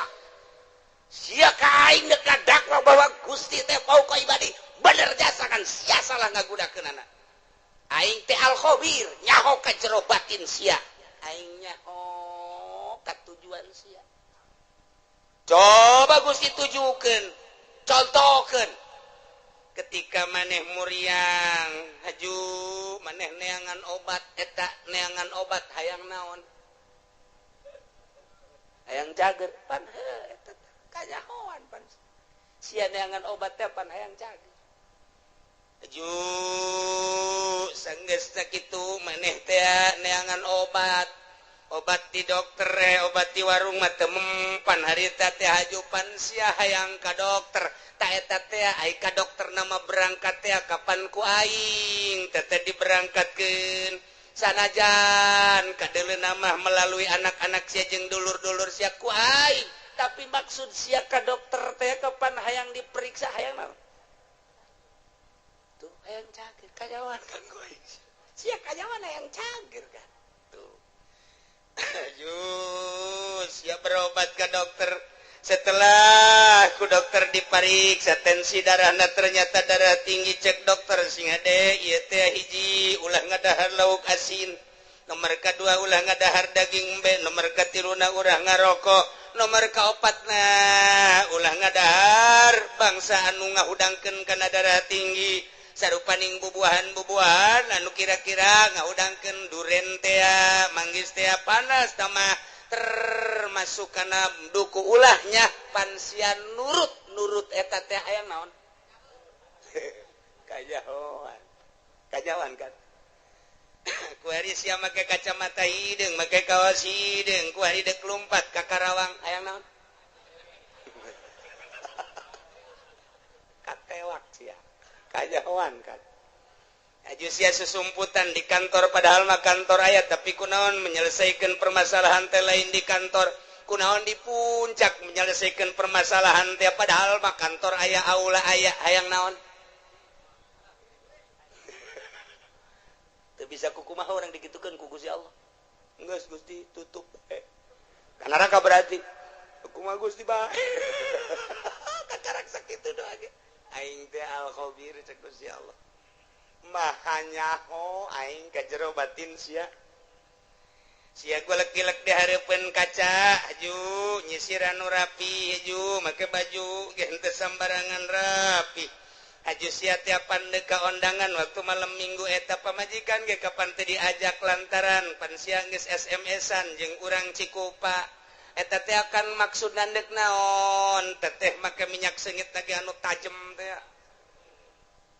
sia ka aing deuk dakwa bahwa Gusti teh fauqa ibadi bener jasa kan sia salah ngagunakeunana aing teh al khabir nyaho ka jero batin sia aing nyaho ka tujuan sia. Coba Gusti tujukeun contohkeun ketika maneh muriang haju maneh neangan obat eta neangan obat hayang naon hayang cager pan heuh eta kanyahoan pan sia neangan obat teh pan hayang cager haju sanggeus sakitu maneh teh neangan obat obat di dokter obat di warung mah teu mempan harita teh haju pan sia hayang ka dokter ta eta teh ai ka dokter nama berangkat teh kapan ku aing teh teh diberangkatkeun sanajan kadeuleu mah melalui anak-anak sia jeung dulur-dulur sia ku aing tapi maksud sia ka dokter teh kapan hayang diperiksa hayang naon tuh hayang cager kanyawan kan ku aing sia kanyawan hayang cager kan tuh. Ayo siap berobat ke dokter. Setelah ku dokter dipariksa tensi darahna ternyata darah tinggi cek dokter sing hade ieu teh hiji ulah ngadahar lauk asin nomor kadua ulah ngadahar daging embe nomor katiluna ulah ngarokok nomor kaopatna ulah ngadahar bangsa anu ngahudangkeun kana darah tinggi sarupaning bubuahan-bubuahan anu kira-kira ngahudangkeun duren teh manggis teh panas tamah termasuk kana duku ulahnya pansia nurut eta teh hayang naon kajahoan kajawan kan kuari sia make kacamata hideung make kaos hideung kuari deuk lumpat ka Karawang hayang naon katewak sia kajahoan kan aju sia susumputan di kantor padahal mah kantor aya tapi kunaon menyelesaikan permasalahan teh lain di kantor kunaon di puncak menyelesaikan permasalahan teh padahal mah kantor aya aula aya hayang naon teu bisa kukumaha urang dikitukeun ku Gusti Allah geus Gusti tutup bae ka neraka berarti kumaha Gusti bae kakarak sakitu doa ge aing teh al khabir cek Gusti Allah maha nyaho aing ka jero batin sia sia golek-golek di hareupeun kaca haju nyisiran nu rapi haju make baju ge henteu sambarangan rapi haju sia tiapan deuk ka ondangan waktu malam minggu eta pamajikan ge kapan teu diajak lantaran pan sia geus SMS-an jeung urang Cikupa eta teh akan maksud nandek naon teteh make minyak seungit lagi anu tajem teh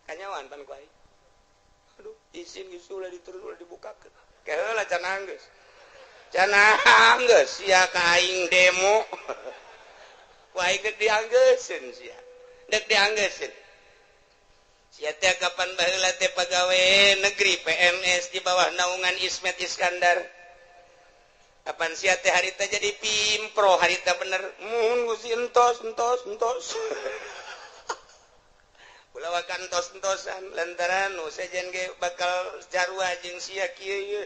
kanyawan pan ku aing aduh izin geus ulah diterus ulah dibukakeun keheula can anggeus Cenah geus sia ka aing demo. Ku aing dek dianggeuseun sia. Dek dianggeuseun. Sia teh kapan baheula teh pagawe negeri PNS di bawah naungan Ismet Iskandar. Kapan sia teh harita jadi pimpro, harita bener. Mun Gusti, entos entos entos. Ulah wakan entos-entosan lantaran nu sejen ge bakal jarua jeung sia kieu ieu.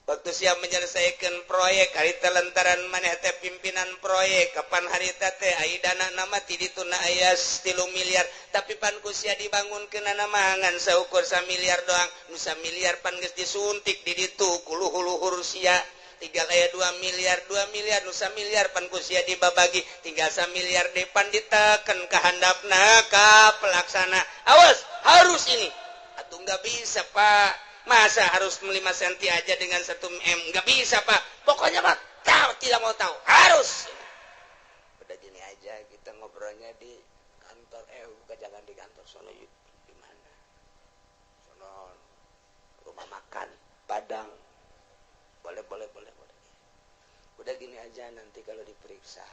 Waktu siap menyelesaikan proyek harita lantaran maneh teh pimpinan proyek, kapan harita teh ai dana nama ti ditu na aya 3 miliar, tapi pan ku sia dibangun kena nama ngan saukur 1 miliar doang. Nu miliar pan geus disuntik di ditu ku luhur-luhur sia, tinggal aya 2 miliar. 2 miliar, nu miliar pan ku sia dibabagi, tinggal 1 miliar depan diteken ka handapna ka pelaksana, "Awas, harus ini." "Atau nggak bisa, Pak, masa harus 5 cm aja dengan 1 M nggak bisa, Pak." "Pokoknya, Pak, tahu tidak mau tahu, harus." "Udah, gini aja, kita ngobrolnya di kantor." "Eh, bukan, jangan di kantor sono." "Yuk, di mana?" "Sono, rumah makan Padang." "Boleh, boleh, boleh, boleh. Udah, gini aja, nanti kalau diperiksa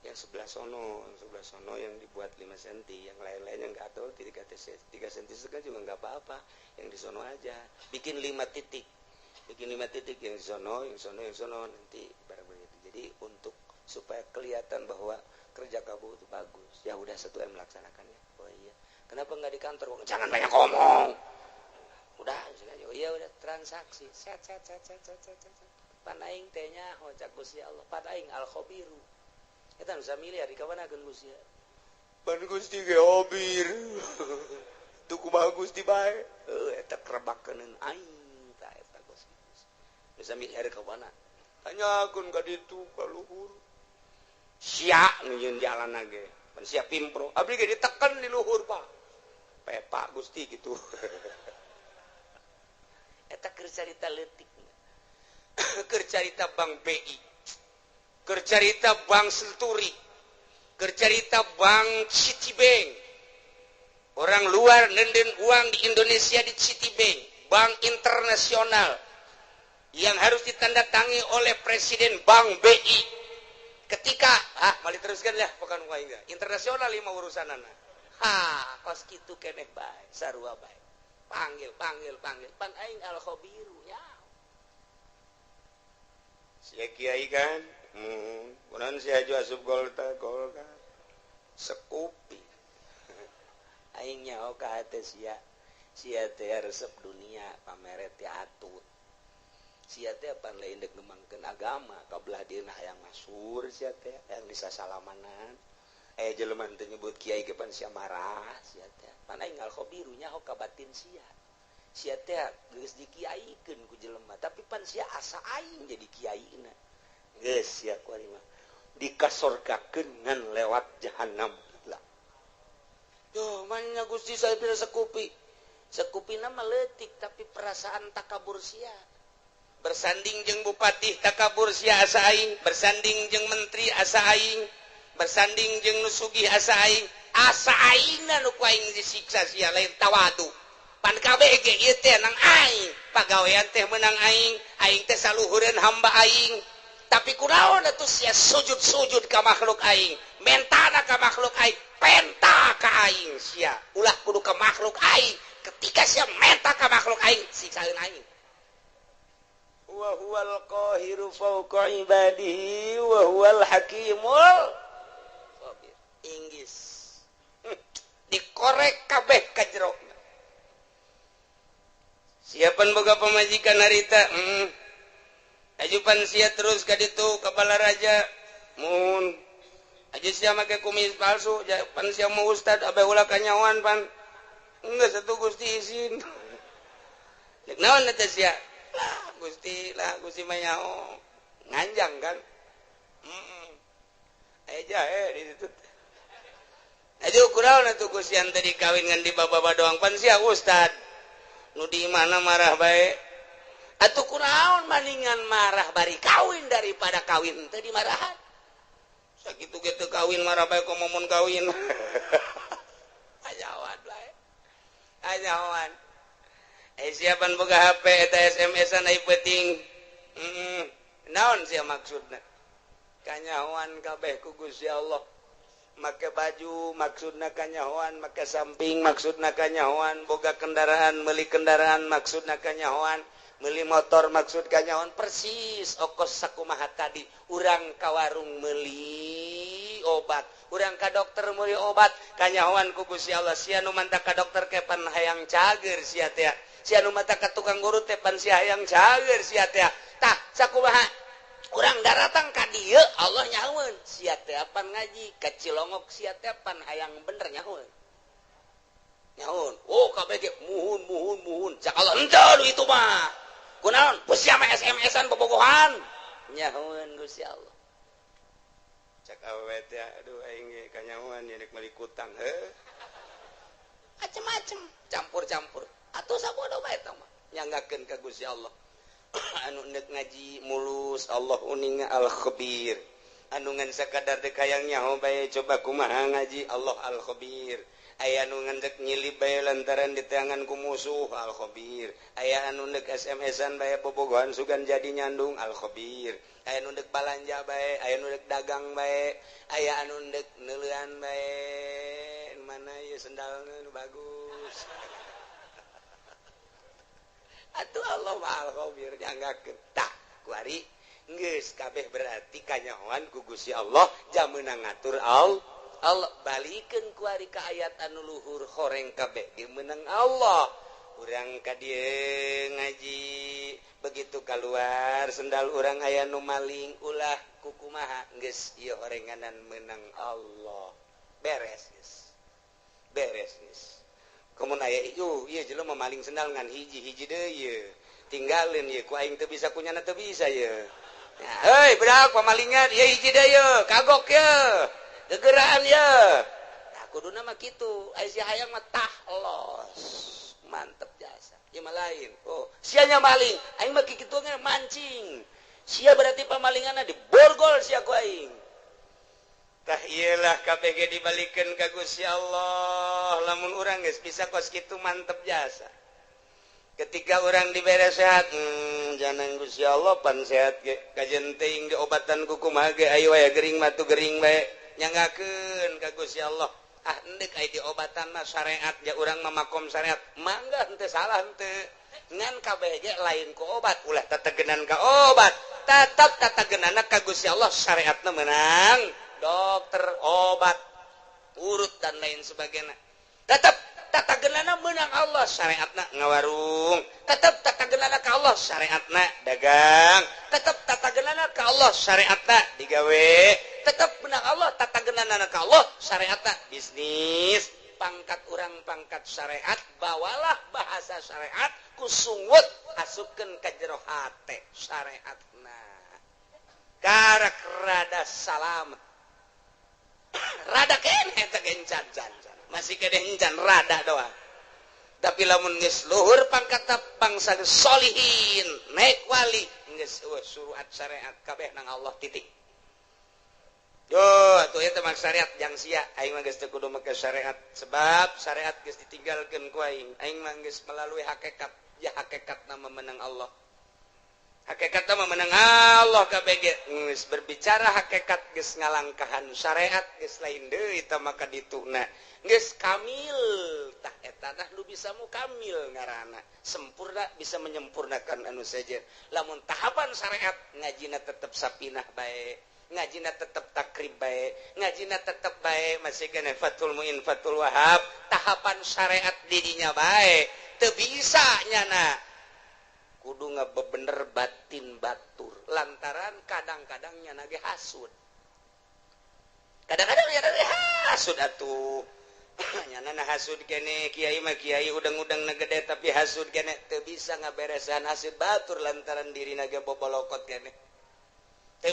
yang sebelah sono, yang sebelah sono yang dibuat 5 cm, yang lain-lain yang nggak atau 3 3 cm juga nggak apa-apa. Yang di sono aja bikin 5 titik, bikin 5 titik, yang di sono, yang sono, yang sono, nanti barang begitu. Jadi untuk supaya kelihatan bahwa kerja kamu itu bagus." "Ya udah, 1 M melaksanakannya." "Oh iya, kenapa nggak di kantor?" "Jangan banyak ngomong, udah." "Oh iya, udah." Transaksi set set set set set set set. Pan aing teh nyaho cak Gusti Allah, pan aing al khabiru. Eta nu miliar di kawana Gusti? Pan Gusti ge hobir. Tuh kumaha Gusti bae. Heuh, eta kerebakeun aing tah eta Gusti. Bisa miliar ka mana? Tanyakeun ka ditu ka luhur. Sia nu nyieun jalan ge. Pan sia pimpro. Abdi ge diteken di luhur, Pak. Pepa Gusti gitu. Eta keur carita leutik. Keur carita Bank BI. Keur carita Bank Century. Keur carita Bank Citibank. Orang luar nenden uang di Indonesia di Citibank, bank internasional yang harus ditandatangi oleh Presiden Bank BI. Ketika ah mali teruskan ya, bukan enggak internasional lima urusan anak. Ha, kos kitu keneh bae, sarua bae. Panggil, panggil, panggil. Pan aing al khabiru ya. Sia kiai kan? Kunaon sia aju asup Golkar, Golkar. Sekupi. Aing nyaho ka hate sia. Sia teh resep dunia, pameret teh atut. Sia teh pan lain dek ngembangkeun agama, kabelah dieuna hayang masyhur sia teh, hayang disasalamanan. Eh, jelema teh nyebut kiai ge pan sia marah sia teh. Pan aing al khabiru, nyaho ka batin sia. Sia teh geus dikiaikeun ku jelema, tapi pan sia asa aing jadi kiaina. Geus sia kuari mah dikasorgakeun ngan lewat jahanam lah. Yo, mana Gusti, saya tidak sekupi. Sekupi nama leutik, tapi perasaan takabur sia. Bersanding jeung bupati takabur sia asa aing, bersanding jeung menteri asa aing, bersanding jeung nu sugih asa aing, asa aingna nu ku aing disiksa sia lain tawadu. Pan kabeh ge ieu teh nang aing, pagawean teh menang aing, aing teh saluhureun hamba aing. Tapi kunaon atuh sia sujud-sujud ka makhluk aing, mentana ka makhluk aing, penta ka aing sia. Ulah kudu ka makhluk aing. Ketika sia menta ka makhluk aing, siksaeun aing. Wa huwal qahiru fawqa ibadihi wa huwal hakimul khabir. Inggris. Dikorek kabeh ka jero. Siapan boga pamajikan harita? Ajupan sia terus ka ditu ka Balaraja. Mun aja sia make kumis palsu, pan sia mau ustad abe ulah kanyawan pan. Enggak satu Gusti izin. Dek naon eta sia? Lah Gusti, lah Gusti mah nyaho. Nganjang kan? Heeh. Aya jahe di situ. Aju kunaon atuh Gusti yang tadi kawin ngan di baba doang, pan sia ustad. Nu di mana marah bae. Atuh kunaon, maningan marah bari kawin daripada kawin teu dimarahan. Sakitu ge teu kawin marah bae, komo mun kawin. Ajawan bae. Ajawan. Eh, siapan boga HP eta SMS-an ai penting. Naon sia maksudna? Kanyahoan kabeh ku Gusti Allah. Make baju maksudna kanyahoan, make samping maksudna kanyahoan, boga kendaraan, meuli kendaraan maksudna kanyahoan, meuli motor maksud kanyahoan, persis okos sakumaha tadi. Urang ka warung meuli obat, urang ka dokter meuli obat, kanyahoan ku Gusti Allah. Sia nu mantak ka dokter kepan hayang cager sia teh, sia nu mantak ka tukang urut teh pan sia hayang cager sia teh. Tah sakumaha urang daratang ka dieu Allah nyahoeun sia teh apan ngaji ka Cilongok, sia teh pan hayang bener nyahoeun. Nyahoeun oh kabeh ge muhun muhun muhun cak Allah henteu itu mah kunaon sia mah SMS-an bobogohan nyahoeun Gusti Allah. Cak awewe teh aduh aing ge kanyahoan ieu rek meuli kutang heuh macem-macem campur-campur atuh sabodo bae eta mah nyanggakeun ka Gusti Allah. Anu nek ngaji mulus Allah uninga al-khabir, anu ngan sakadar dek hayang nyaho bae coba kumaha ngaji Allah al-khabir, aya anu ngan dek nyilip bae lantaran diteangan ku musuh al-khabir, aya anu nek SMS-an bae bobogohan sugan jadi nyandung al-khabir, aya anu dek balanja bae, aya anu dek dagang bae, aya anu dek neuleuan bae mana ieu sendalna nu bagus. Atuh Allah mah al-khabir nyanggakeun. Tah kuari geus kabeh berarti kanyahoan ku Gusti Allah jam meunang ngatur Allah. Allah balikeun kuari ka ayat anu luhur horeng kabeh ge meunang Allah. Urang ka dieu ngaji begitu keluar sendal urang aya nu maling ulah kukumaha geus ieu horenganan meunang Allah. Beres geus. Beres geus. Komun aya ieu ieu jelema maling sendal ngan hiji-hiji deui ieu. Tinggalin ieu ku aing teu bisa kunyana teu bisa ieu. Hei budak pamalingan ieu hiji deui ieu kagok ieu. Gegeraan ieu. Tah kuduna mah kitu. Aya si hayang mah tah los. Mantep jasa. Ieu mah lain. Oh, sia nya maling. Aing mah kitu ge mancing. Sia berarti pamalinganna diborgol sia ku aing. Tah iyalah KBG dibalikeun ka Gusti Allah. Lamun urang geus bisa kos kitu mantep jasa. Ketika urang dibere sehat, jangan Gusti Allah pan sehat ge kajen teuing diobatan ku kumaha ge ayo aya gering mah tu gering bae nyanggakeun ka Gusti Allah. Ah endek aya diobatan mah syariat ja urang mah makom syariat. Mangga henteu salah henteu. Ngan kabeh ge lain ku obat, ulah tetegenan ka obat. Tetep tetegenanna ka Gusti Allah syariatna meunang. Dokter, obat, urut dan lain sebagainya. Tetap tata genana menang Allah syariatna ngawarung. Tetap tata genana ka Allah syariatna dagang. Tetap tata genana ka Allah syariatna digawe. Tetap menang Allah tata genana ka Allah syariatna bisnis. Pangkat urang pangkat syariat, bawalah bahasa syariat ku sungut asupkeun ka jero hate syariatna. Karak rada salamet. Rada keneh teh encan can masih kene encan rada doang. Tapi lamun geus luhur pangkat bangsa solihin naik wali geus suruhat syariat kabeh nang Allah titik. Yo atuh eta mah syariat jang sia aing mah geus teu kudu make syariat sebab syariat geus ditinggalkeun ku aing. Aing mah geus melalui hakikat ya hakikatna memenang Allah. Hakikatna memenang Allah kabeh ge geus berbicara hakikat geus ngalangkahan syariat geus lain deui tah maka dituna geus kamil tah eta tah nu bisa mukamil ngaranna sempurna bisa menyempurnakan anu sejen. Lamun tahapan syariat ngajina tetep sapinah bae, ngajina tetep takrib bae, ngajina tetep bae masih kene Fathul Muin Fathul Wahab tahapan syariat didinya bae teu bisa nyana kudu ngabebener batin batur lantaran kadang-kadang nyana ge hasud. Kadang-kadang nyana ge hasud atuh. Nyana na hasud kene kiai mah kiai udang-udang na gede tapi hasud kene teu bisa ngaberesan hasud batur lantaran dirina ge bobolokot kene. Teu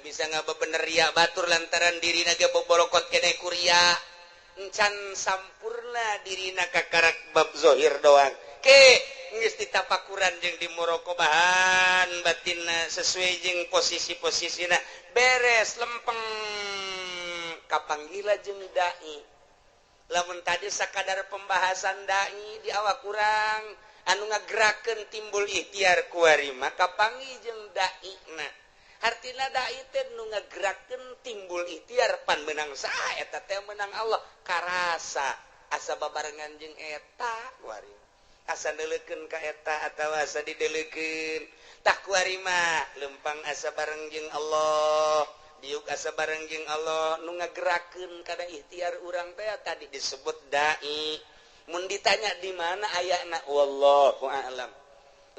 bisa ngabebener ria batur lantaran dirina ge bobolokot kene ku ria. Encan sampurna dirina kakarak bab zohir doang. Ke geus ditapakuran jeung dimuraqabahan batinna sesuai jeung posisi-posisina beres lempeng kapanggila jeung dai. Lamun tadi sakadar pembahasan dai di awak kurang Anu ngagerakeun timbul ikhtiar kuari mah kapanggih jeung daina. Hartina dai teh nu ngagerakeun timbul ikhtiar pan meunang saha eta teh meunang Allah. Karasa asa babarengan jeung eta kuari. Asa neuleukeun ka eta atawa asa dideulekeun. Tah kuari mah lempang asa bareng jeung Allah. Diuk asa bareng jeung Allah nu ngagerakeun kana ikhtiar urang teh tadi disebut dai. Mun ditanya di mana ayana wallahu a'lam.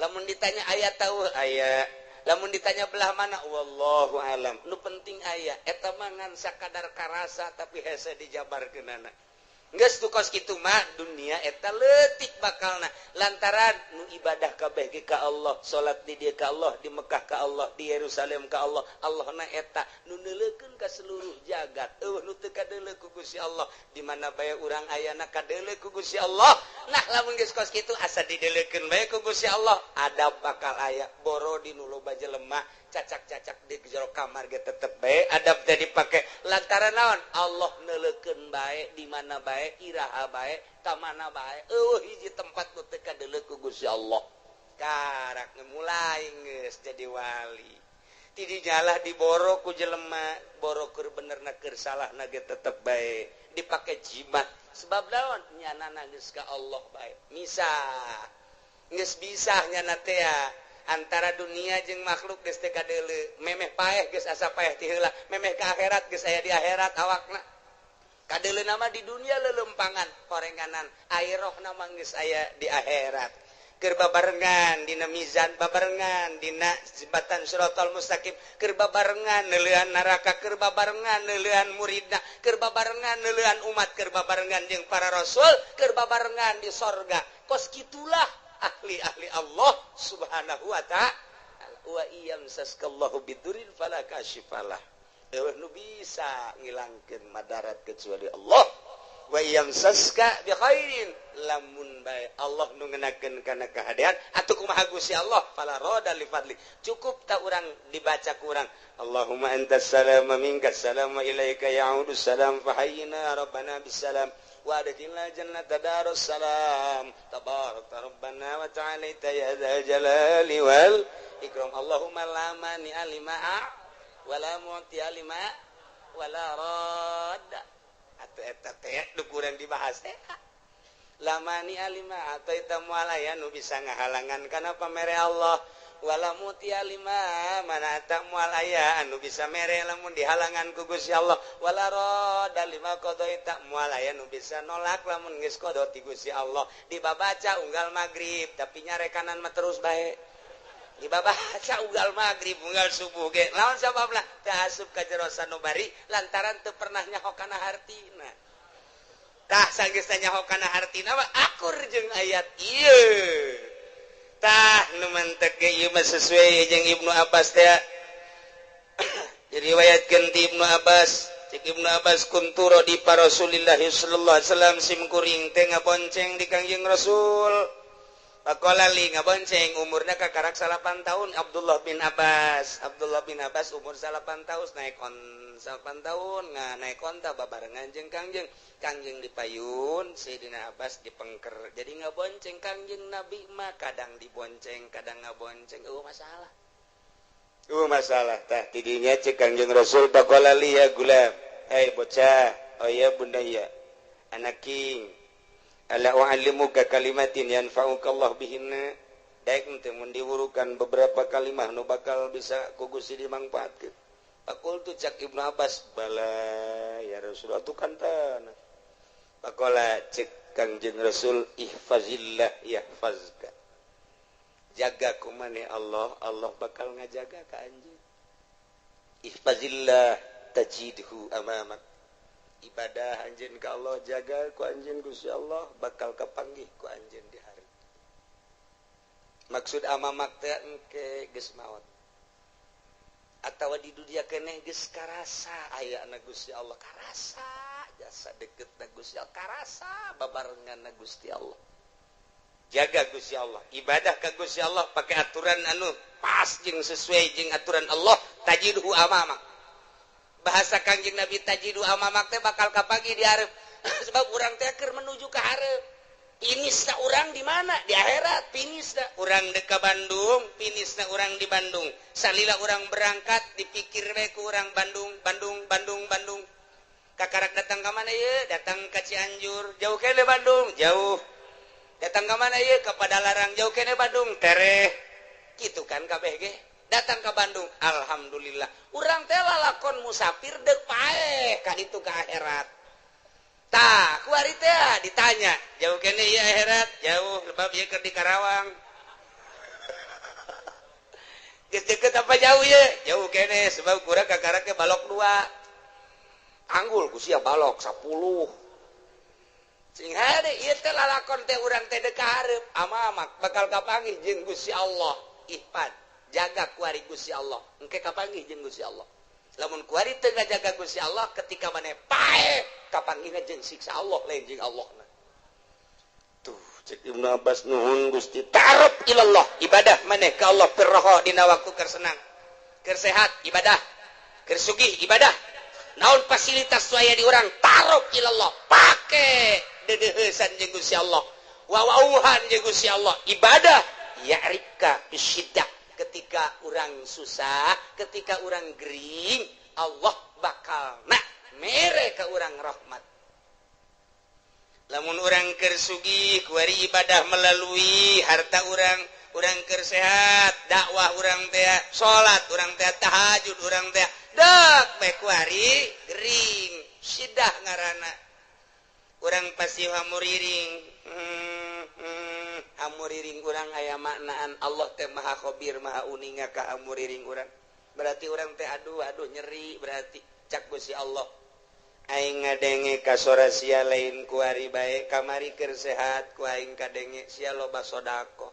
Lamun ditanya aya tahu aya. Lamun ditanya belah mana wallahu a'lam. Nu penting aya eta mah ngan sakadar karasa tapi hese dijabarkeunana. Geus tu kos kitu mah dunia eta leutik bakalna lantaran nu ibadah kabeh ge ka Allah, salat di dieu ka Allah, di Mekah ka Allah, di Yerusalem ka Allah. Allahna eta nu neuleukeun ka seluruh jagat. Eueuh nu teu kadeuleu ku Gusti Allah, di mana bae urang ayana kadeuleu ku Gusti Allah. Nah lamun geus kos kitu asa dideuleukeun bae ku Gusti Allah, adab bakal aya. Boro di nu loba jelema cacak-cacak di jero kamar ge tetep bae adab teh dipake lantaran naon Allah neuleukeun bae di mana bae iraha bae ka mana bae eueuh hiji tempat nu teu kadeuleu ku Gusti Allah. Karak mulai geus jadi wali ti dijalah diboro ku jelema boro keur benerna keur salahna ge tetep bae dipake jimat sebab naon nyanana geus ka Allah bae misah geus bisa nyana teh antara dunia jeung makhluk geus teu kadeuleu memeh paeh geus asa paeh ti heula memeh ka akhirat geus aya di akhirat awakna kadeuleu nama di dunia lelempangan horenganan akhirahna mah geus aya di akhirat keur babarengan dina mizan babarengan dina jembatan siratal mustaqim keur babarengan neuleuan neraka keur babarengan neuleuan muridna keur babarengan neuleuan umat keur babarengan jeung para rasul keur babarengan di sorga. Kos kitulah ahli-ahli Allah subhanahu wa ta'ala. Wa iyamsaskallahu bidurin fala kashifalah. Eueuh nu bisa ngilangkeun madarat kecuali Allah. Wa iyamsaska bi khairin lamun bae Allah nu ngenakeun kana kahadean atuh kumaha Gusti Allah fala rada li fadli. Cukup tak urang dibaca ku urang Allahumma antas salam wa minkas salam wa ilaika ya'udus salam fahayyina rabbana bisalam wa adkhilna jannata darus salam tabarakta rabbana wa ta'alaita ya dzal jalali wal ikram. Allahumma la mani'a lima wa la mu'tiya lima wa la radda. Atuh eta teh nu kurang dibahas teh la mani'a lima ataita moal aya nu bisa ngahalangan kana pamere Allah wala mutia lima mana tak moal aya anu bisa mere lamun dihalangan ku Gusti Allah wala rada lima qadaita moal aya nu bisa nolak lamun geus qada ti Gusti Allah. Dibabaca unggal magrib tapi nyarekanan mah terus bae dibabaca unggal magrib unggal subuh ge lawan sababna teu asup ka jero sanubari lantaran teu pernah nyaho kana hartina. Tah sanggeus nyaho kana hartina mah akur jeung ayat ieu. Tah nu mantek ge ieu mah sesuai jeung Ibnu Abbas teh. Diriwayatkeun ti Ibnu Abbas, cek Ibnu Abbas kuntu di Rasulillah sallallahu alaihi wasallam sim kuring teh ngabonceng di Kangjeng Rasul. Pakola li ngabonceng umurna kakarak 8 tahun Abdullah bin Abbas. Abdullah bin Abbas umur 8 tahun naik on 8 tahun naik onta babarengan jeung Kangjeng. Kangjeng dipayun, Sayyidina Abbas dipengker. Jadi ngabonceng Kangjeng Nabi mah kadang dibonceng, kadang ngabonceng. Eueuh masalah. Eueuh masalah tah tidinya cek Kangjeng Rasul pakola li ya gulam. Hei bocah, oh ya bunda ya. Anak king. Ala u'allimuka kalimatin yanfa'uka Allah bihinna. Daek teh mun diwurukan beberapa kalimah nu bakal bisa ku Gusti dimangfaatkeun. Faqultu cak Ibnu Abbas bala ya Rasulullah tu kantan. Faqala cek Kangjeng Rasul ihfazillah yahfazka. Jaga kumane Allah, Allah bakal ngajaga ka anjeun. Ihfazillah tajidhu amamak. Ibadah anjeun ka Allah jaga ku anjeun Gusti Allah bakal kapanggih ku anjeun di hari. Maksud amamak teh engke geus maot. Atawa di dunia keneh geus karasa ayana Gusti Allah karasa jasa deket na Gusti Allah karasa babarengan na Gusti Allah. Jaga Gusti Allah, ibadah ka Gusti Allah pakai aturan anu pas jeung sesuai jeung aturan Allah tajidhu amamak. Bahasa Kangjeng Nabi tajidu amamak teh bakal kapanggih di hareup. Sebab urang teh keur menuju ka hareup. Finisna urang di mana? Di akhirat finisna. Urang dek ka Bandung, finisna urang di Bandung. Salila urang berangkat dipikir we ku urang Bandung, Bandung, Bandung, Bandung. Kakarak datang ke mana ya? Datang ke Cianjur, jauh kene Bandung, jauh. Datang ke mana ya? Ke Padalarang, jauh kene Bandung, tereh. Gitu kan KBG. Datang ke Bandung, alhamdulillah. Urang teh lalakon musafir dek paeh ka ditu ke akhirat. Tah, kuari teh ditanya, jauh kene ieu akhirat, jauh lebab ieu keur di Karawang. Geus deket apa jauh ye? Jauh kene sebab kurang kakara ke balok dua. Anggul ku sia balok 10. Sing hade ieu teh lalakon teh urang teh dek hareup amamak bakal kapanggih jeung Gusti Allah. Ihpan, jaga kuari Gusti Allah. Engke kapanggih jeung Gusti Allah. Lamun kuari teu ngajaga Gusti Allah ketika maneh paeh kapanggihna jeung siksa Allah lain jeung Allahna. Tuh cek Ibnu Abbas nuhun Gusti ta'aruf ilallah ibadah maneh ka Allah firroho dina waktu keur senang. Keur sehat ibadah, keur sugih ibadah. Naon fasilitas aya di urang ta'aruf ilallah pake deudeuheusan jeung Gusti Allah. Wawauhan jeung Gusti Allah ibadah ya'rifka bisyiddah. Ketika urang susah, ketika urang gering, Allah bakal nak mere ke urang rahmat. Lamun urang keur sugih, kuari ibadah melalui harta urang, urang keur sehat, dakwah urang teh, salat urang teh, tahajud urang teh, dek bae kuari gering, sidah ngaranna. Urang pasti hamuriring. Hamuriring urang aya maknaan Allah teh maha khabir maha uninga ka hamuriring urang. Berarti urang teh aduh aduh nyeri berarti cak Gusti Allah. Aing ngadenge ka sora sia lain kuari bae kamari keur sehat ku aing kadenge sia loba sedekah.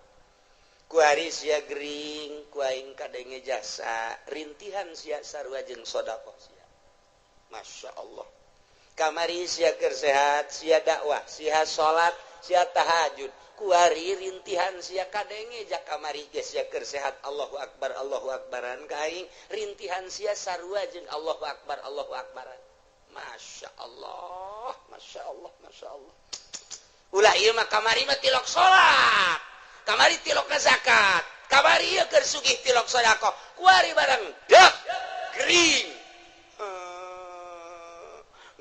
Kuari sia gering ku aing kadenge jasa rintihan sia sarua jeung sedekah sia. Masya Allah. Kamari sia keur sehat sia dakwah sia salat sia tahajud kuari rintihan sia kadenge jak kamari ge sia keur sehat Allahu akbar Allahu akbaran ka aing rintihan sia sarua jeung Allahu akbar Allahu akbaran. Masya Allah, Masya Allah, Masya Allah. Ulah ieu mah kamari mah tilok salat, kamari tilok zakat, kamari ieu keur sugih tilok sedekah, kuari barang dek gering.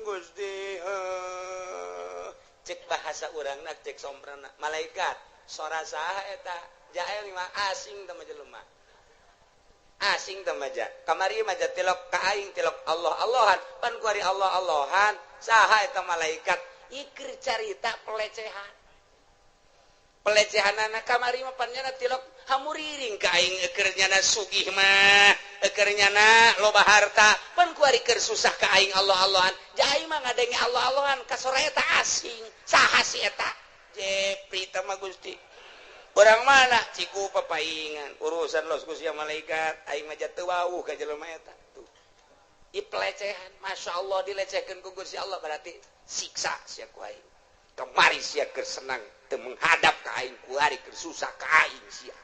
Gusti cek bahasa urangna cek somprana malaikat sora saha eta jael mah asing teh mah jelema. Asing teh mah kamari mah tilok ka aing tilok Allah Allahan pan kuari Allah Allahan saha eta malaikat ieu carita pelecehan. Pelecehanana kamari mah pan nyana tilok hamuriring ka aing keur nyana sugih mah keur nyana loba harta pan kuari keur susah ka aing Allah Allahan ja aing mah ngadenge Allah Allahan ka sora eta asing saha si eta Jepri teh mah Gusti. Orang mana ciku papaingan urusan los ku sia malaikat aing mah teu wawuh ka jelema eta tuh. Ieu pelecehan Masya Allah dilecehkeun ku Gusti Allah berarti siksa sia ku aing. Kamari sia keur senang teu menghadap ka aing kuari keur susah ka aing sia.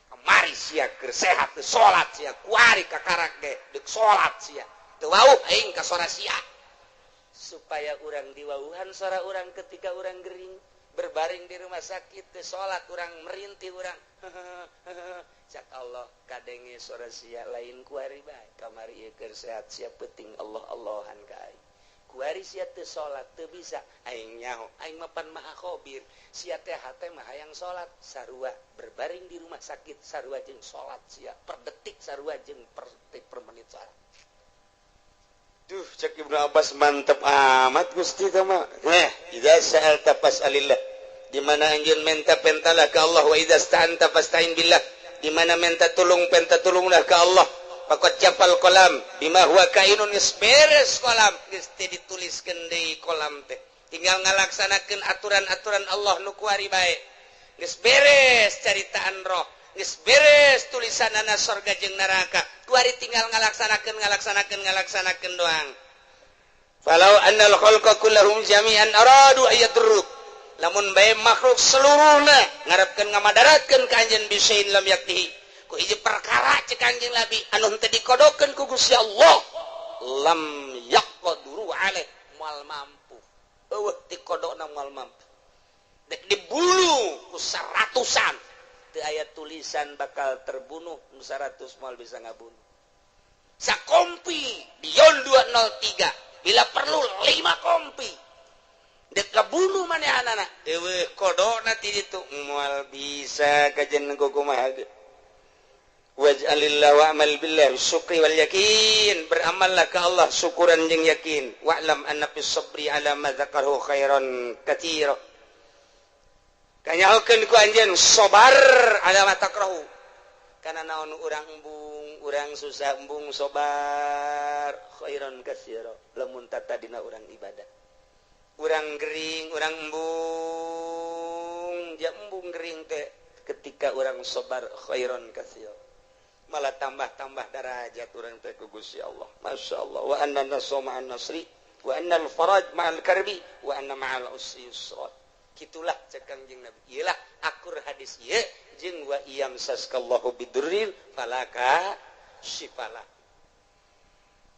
Kamari sia keur sehat teu salat sia kuari kakarak ge deuk salat sia. Teu wawuh aing ka sora sia. Supaya urang diwawuhan sora urang ketika urang gering berbaring di rumah sakit teu salat urang merintih urang cak Allah kadenge sora sia lain kuari bae kamari ieu keur sehat sia peuting Allah Allahan ka aing kuari sia teu salat teu bisa aing nyaho aing mah pan maha khabir sia teh hate mah hayang salat sarua berbaring di rumah sakit sarua jeung salat sia per detik sarua jeung per detik per menit salat. Duh cek Ibnu Abbas mantep amat Gusti teh mah. Idza sa'alta fas'alillah. Di mana anjeun minta pentalah ka Allah wa idza sta'anta fasta'in billah. Di mana minta tulung penta tulunglah ka Allah. Faqad jafal qalam bima huwa kainun geus beres kolam geus teu dituliskeun deui kolam teh. Tinggal ngalaksanakeun aturan-aturan Allah nu kuari bae. Geus beres caritaan roh, geus beres tulisanana sorga jeung neraka. Kuari tinggal ngalaksanakeun ngalaksanakeun ngalaksanakeun doang. Falau annal khalqa kullahum jami'an aradu ayadruk. Lamun bae makhluk seluruhna ngarepkeun ngamadaratkeun ka anjeun bisain lam yaktihi. Ku hiji perkara cek anjeun Nabi anu henteu dikodokeun ku Gusti Allah lam yaqduru alaih moal mampu. Eueuh dikodokna moal mampu. Dek dibunuh ku seratusan teu aya tulisan bakal terbunuh, nu 100 moal bisa ngabunuh. Sakompi Dion 203, bila perlu 5 kompi dek kabunuh manehanana, eueuh kodona ti ditu moal bisa kajen kumaha ge. Waj'alillah wa'mal billah syukri wal yakin, beramallah ka Allah syukuran jeung yakin. Wa'lam anna fis sabri ala ma dzakarahu khairan katsira. Kanyahokeun ku anjeun sabar ala ma takrahu, kana naon urang embung, urang susah embung sabar khairan katsira. Lamun tatadina urang ibadah, urang gering, urang embung, ja embung gering teh ketika urang sabar khairan katsira, malah tambah-tambah darajat urang teh ku Gusti Allah. Masya Allah. Wa anna nasra ma'an nasri wa anna al-faraj ma'al karbi wa anna ma'al usri yusra. Kitulah cek Kangjeng Nabi. Iyalah akur hadis ieu jeung wa iyam saskallahu bidurrin falaka syifala.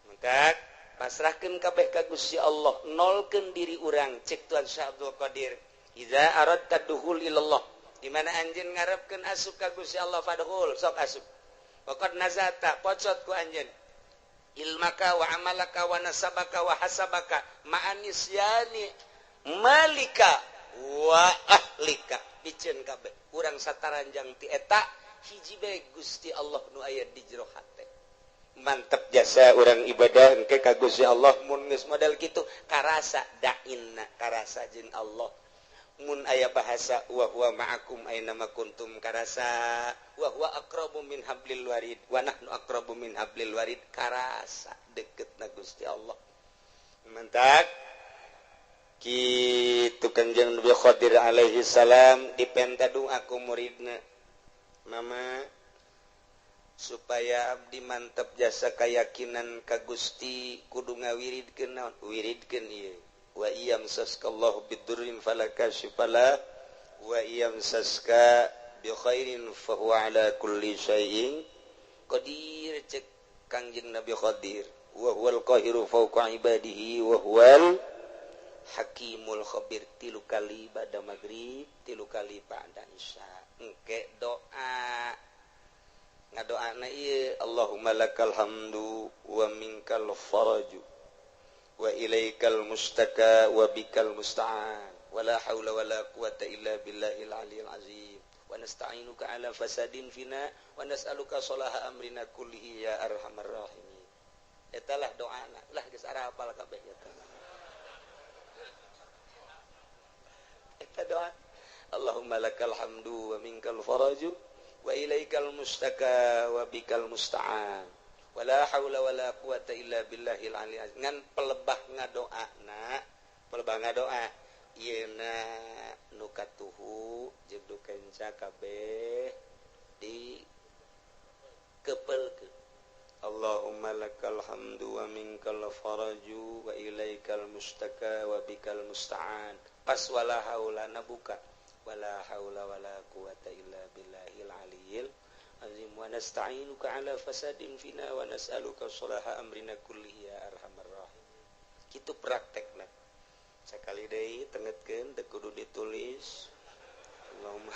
Maka pasrahkeun kabeh ka Gusti Allah, nolkeun diri urang cek Tuan Syekh Abdul Qadir. Idza aradta dukhul ilallah, di mana anjeun ngarepkeun asup ka Gusti Allah fadkhul, sok asup. Waqad nazata, pocot ku anjeun ilmaka wa amalaka wa nasabaka wa hasabaka ma'anisyani malika wa ahlika, piceun kabeh urang sataranjang ti eta hiji bae Gusti Allah nu aya di jero hate. Mantep jasa urang ibadah engke ka Gusti Allah mun geus model kitu karasa dainna, karasa jeung Allah. Mun aya bahasa wa huwa ma'akum aina ma kuntum karasa, wa huwa aqrabu min hablil warid wa nahnu aqrabu min hablil warid, karasa deketna Gusti Allah. Mantak kitu Kanjeng Nabi Khadir alaihi salam dipenta doa ku muridna, mama supaya abdi mantep jasa keyakinan ka Gusti kudu ngawiridkeun naon, wiridkeun ieu wa iyam saskallahu bidurrin falakashifala wa iyam saska bi khairin fa huwa ala kulli syai'in qadir. Cek Kangjeng Nabi Khadir wa huwal qahiru fawqa ibadihi wa huwal hakimul khabir. 3 kali ba'da maghrib, 3 kali ba'da isya. Engke doa ngadoana ieu Allahumma lakal hamdu wa minkal faraju wa ilaikal mustaka wa bikal musta'an wa la haula wa la quwata illa billahil aliyil azim wa nasta'inuka ala fasadin fina wa nas'aluka salaha amrina kullihi ya arhamar rahimin. Eta lah doana lah geus arapal kabeh eta. Eta doa Allahumma lakal hamdu wa minkal faraju wa ilaikal mustaka wa bikal musta'an wala haula wala quwata illa billahil aliyil azim. Ngan pelebah ngadoana, pelebah ngadoa ieuna nu katuhu jeung nu kenca kabeh di kepelkeun. Allahumma lakal hamdu wa minkal faraju wa ilaikal mustaka wa bikal musta'an. Pas wala haula na buka wala haula wala quwata illa billahil aliyil azim wa nasta'inuka ala fasadin fina wa nas'aluka salaha amrina kullihi ya arhamar rahimin. Kitu praktekna. Sakali deui tengetkeun teu kudu ditulis. Allahumma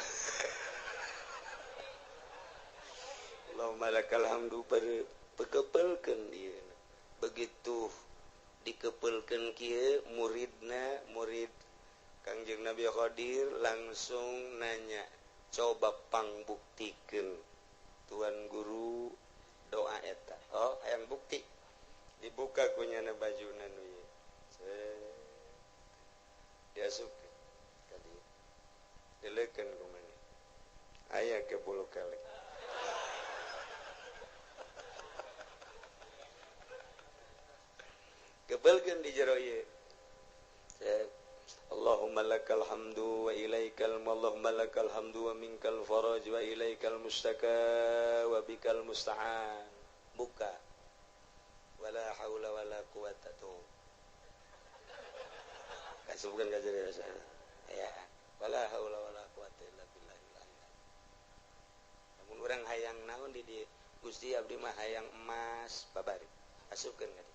Allahumma lakal hamdu pekepelkeun ieu. Begitu dikepelkeun kieu muridna, murid Kangjeng Nabi Khadir langsung nanya, coba pangbuktikeun Tuan Guru doa eta. Oh, hayang bukti. Dibuka kunyana bajuna nu ieu. Diasupkeun ka dieu. Dileukeun ku maneh. Aya ke bulu kelek. Kebelkeun di jero ieu. Allahumma lakal hamdu wa ilaikal Allahumma lakal hamdu wa minkal faraj wa ilaikal mustaka wa bikal musta'an. Buka. Wala haula wala quwata tuh. Kasubkeun ka jero ya. Wala haula wala quwata illa billah. Lamun urang hayang naon di dieu? Gusti abdi mah hayang emas babari. Asupkeun ka dieu.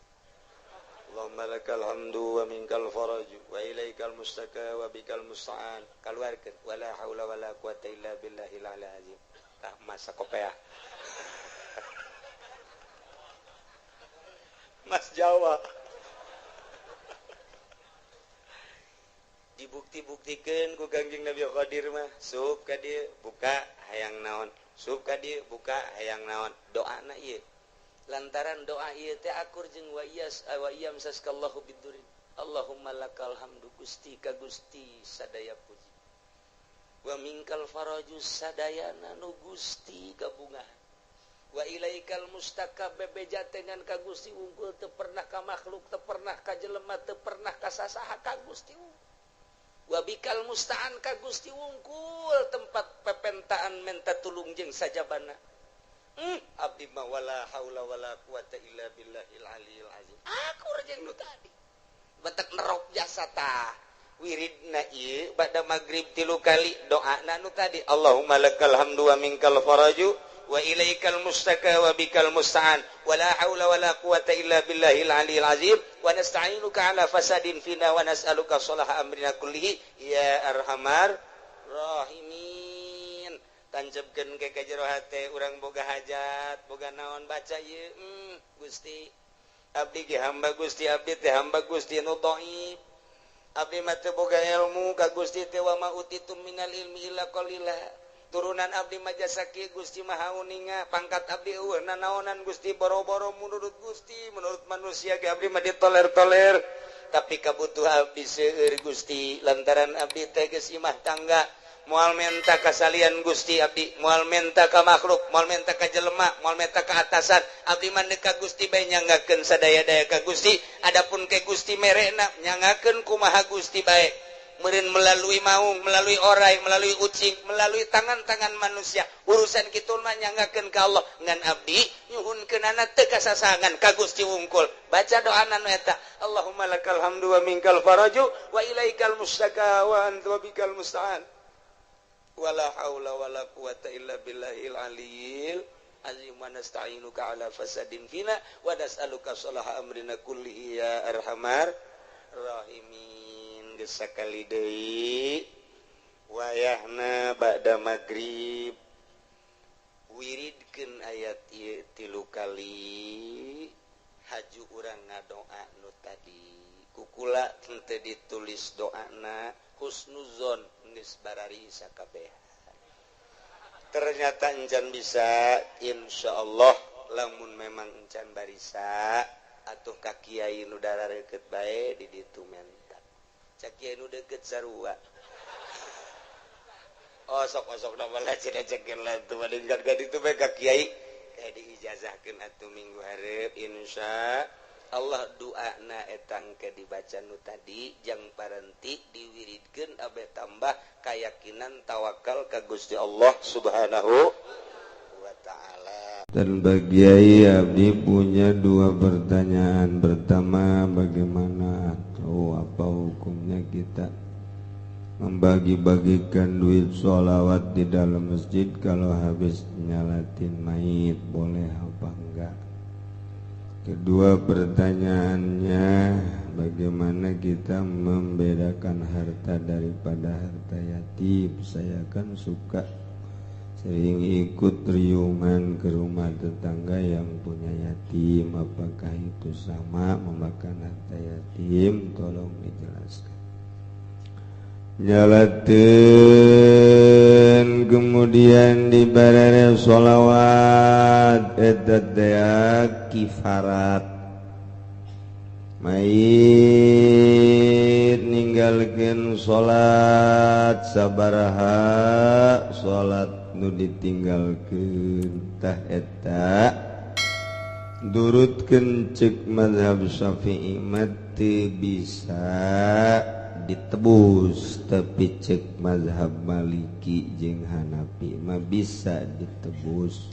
Allahumma lakal hamdu wa minkal faraju wa ilaikal mustaka wa bikal musta'an. Kaluarkeun wala haula wala quwata illa billahil azim. Tah masa kopea. Mas Jawa. Dibukti-buktikeun ku Kangjeng Nabi Qadir mah, sup ka dieu buka hayang naon, sup ka dieu buka hayang naon. Doana ieu. Lantaran doa ieu teh akur jeung wa iyas wa iyam saskallahu bidurin. Allahumma lakal hamdu Gusti ka Gusti sadaya puji. Wa minkal faraju sadayana nu Gusti kabungahan. Wa ilaikal mustaka bebeja dengan ka Gusti unggul teu pernah ka makhluk, teu pernah ka jelema, teu pernah ka sasaha ka Gusti unggul. Wa bikal musta'an ka Gusti wungkul tempat pepentaan menta tulung jeung sajabana. Abdi mah wala haula wala quwata illa billahil aliyil azim. Akur jeung nu tadi. Batek nerok jasa tah. Wiridna ieu bada magrib 3 kali doana nu tadi Allahumma lakal hamdu wa minkal faraju wa ilaikal mustaka wa bikal musta'an wala haula wala quwata illa billahil aliyil azim wa nasta'inuka ala fasadin fina wa nas'aluka salaha amrina kullihi ya arhamar rahimin. Tanjebkeun ke ka jero hate urang boga hajat boga naon baca ieu Gusti abdi ge hamba Gusti abdi teh hamba Gusti nu dhaif abdi mah teu boga ilmu ka Gusti teh wa ma utitum minal ilmi illa qalila. Turunan abdi majasa kieu Gusti Maha Uninga pangkat abdi eueuh nanaonan Gusti boro-boro menurut Gusti menurut manusia ge abdi mah ditoler-toler tapi kabutuh abdi seueur Gusti lantaran abdi teh geus imah tangga moal menta kasalian Gusti abdi moal menta ka makhluk moal menta ka jelema moal menta ka atasan abdi mah ka Gusti bae nyanggakeun sadaya-daya ka Gusti adapun ke Gusti merena nyanggakeun kumaha Gusti bae meureun melalui maung, melalui orai, melalui ucing, melalui tangan-tangan manusia. Urusan kitu mah nyanggakeun ka Allah ngan abdi nyuhunkeunana teu kasasangan ka Gusti wungkul. Baca doana nu eta, Allahumma lakal hamdu wa minkal faraju wa ilaikal mustaka wa anta bikal musta'an. Wala haula wala quwata illa billahil aliyil azim wa nasta'inuka ala fasadin fina wa nas'aluka salaha amrina kullihi ya arhamar rahimin. Sakali deui wayahna ba'da magrib wiridkeun ayat ieu 3 kali haju urang ngadoa nu tadi kukula henteu ditulis doana husnuzon geus barari sakabehan. Ternyata encan bisa insyaallah lamun memang encan barisa atuh ka kiai nu darareukeut bae di ditu menta. Cak kiai nu deket sarua. Osok-osok na malah cina cekin lah tuh madingkan ka ditu bae ka kiai kayak diijazahkeun atuh minggu hareup insya Allah doana eta engke dibaca nu tadi jang parenti diwiridkeun abe tambah keyakinan tawakal ka Gusti Allah Subhanahu wa taala. Dan bagi Kiai abdi punya 2 pertanyaan. Pertama, bagaimana atau apa hukumnya kita membagi-bagikan duit sholawat di dalam masjid kalau habis nyalatin mayit, boleh apa enggak? Kedua pertanyaannya, bagaimana kita membedakan harta daripada harta yatim? Saya kan suka sering ikut riungan ke rumah tetangga yang punya yatim. Apakah itu sama memakan harta yatim? Tolong dijelaskan. Nyalatin kemudian dibarere sholawat eta teh kifarat mayit ninggalkeun salat sabaraha salat nu ditinggalkeun tah eta durutkeun ceuk mazhab Syafi'i mah teu bisa ditebus, tapi cek mazhab Maliki jeung Hanafi mah bisa ditebus.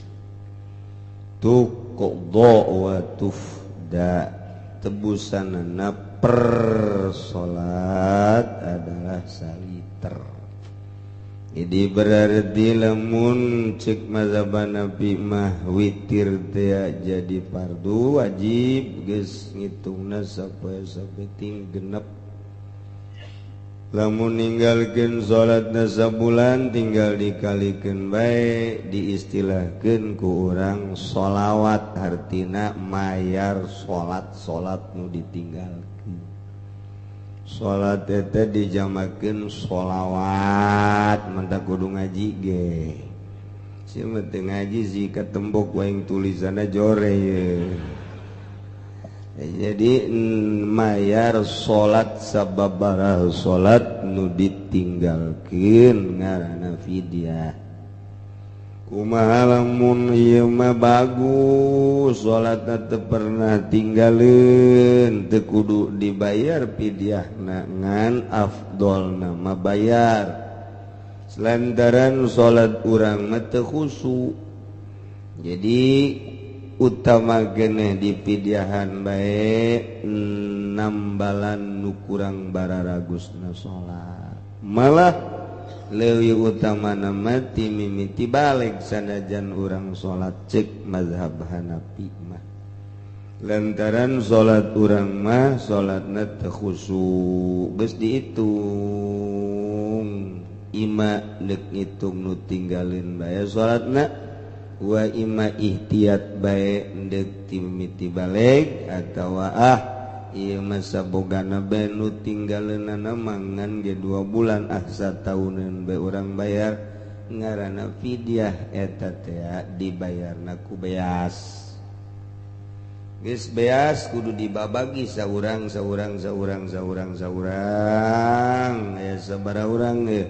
Tuqda wa tufda, tebusanana per salat adalah saliter. Jadi berarti lamun cek mazhab Nabi mah witir teh jadi fardu wajib geus ngitungna sapoe sapeting genep. Lamun ninggalkeun salatna sabulan tinggal dikalikeun bae diistilahkeun ku urang sholawat hartina mayar salat-salat nu ditinggalkeun. Salat eta dijamakeun sholawat mantap kudu ngaji ge. Si mah teu ngaji si katembok waing tulisanna jore ye. Jadi mayar salat sababaraha salat nu ditinggalkeun ngaranna fidyah. Kumaha lamun ieu mah bagus salatna teu pernah tinggaleun teu kudu dibayar fidyahna ngan afdolna mah bayar. Lantaran salat urang mah teu khusyuk. Jadi utama geneh di pidyahan bae nambalan nu kurang bararagusna salat. Malah leuwih utamana mah ti mimiti balik sanajan urang salat cek mazhab Hanafi mah. Lantaran salat urang mah salatna teu khusyuk geus diitung ima deuk ngitung nu tinggalin bae salatna wa ima ihtiyat bae ndek timiti balik atawa ah ieu mah sabogana bae nu tinggaleunana mangan ge 2 bulan ah satauneun bae urang bayar ngaranna fidyah eta teh dibayarna ku beas. Geus beas kudu dibabagi saurang saurang saurang saurang saurang aya sabaraha urang ge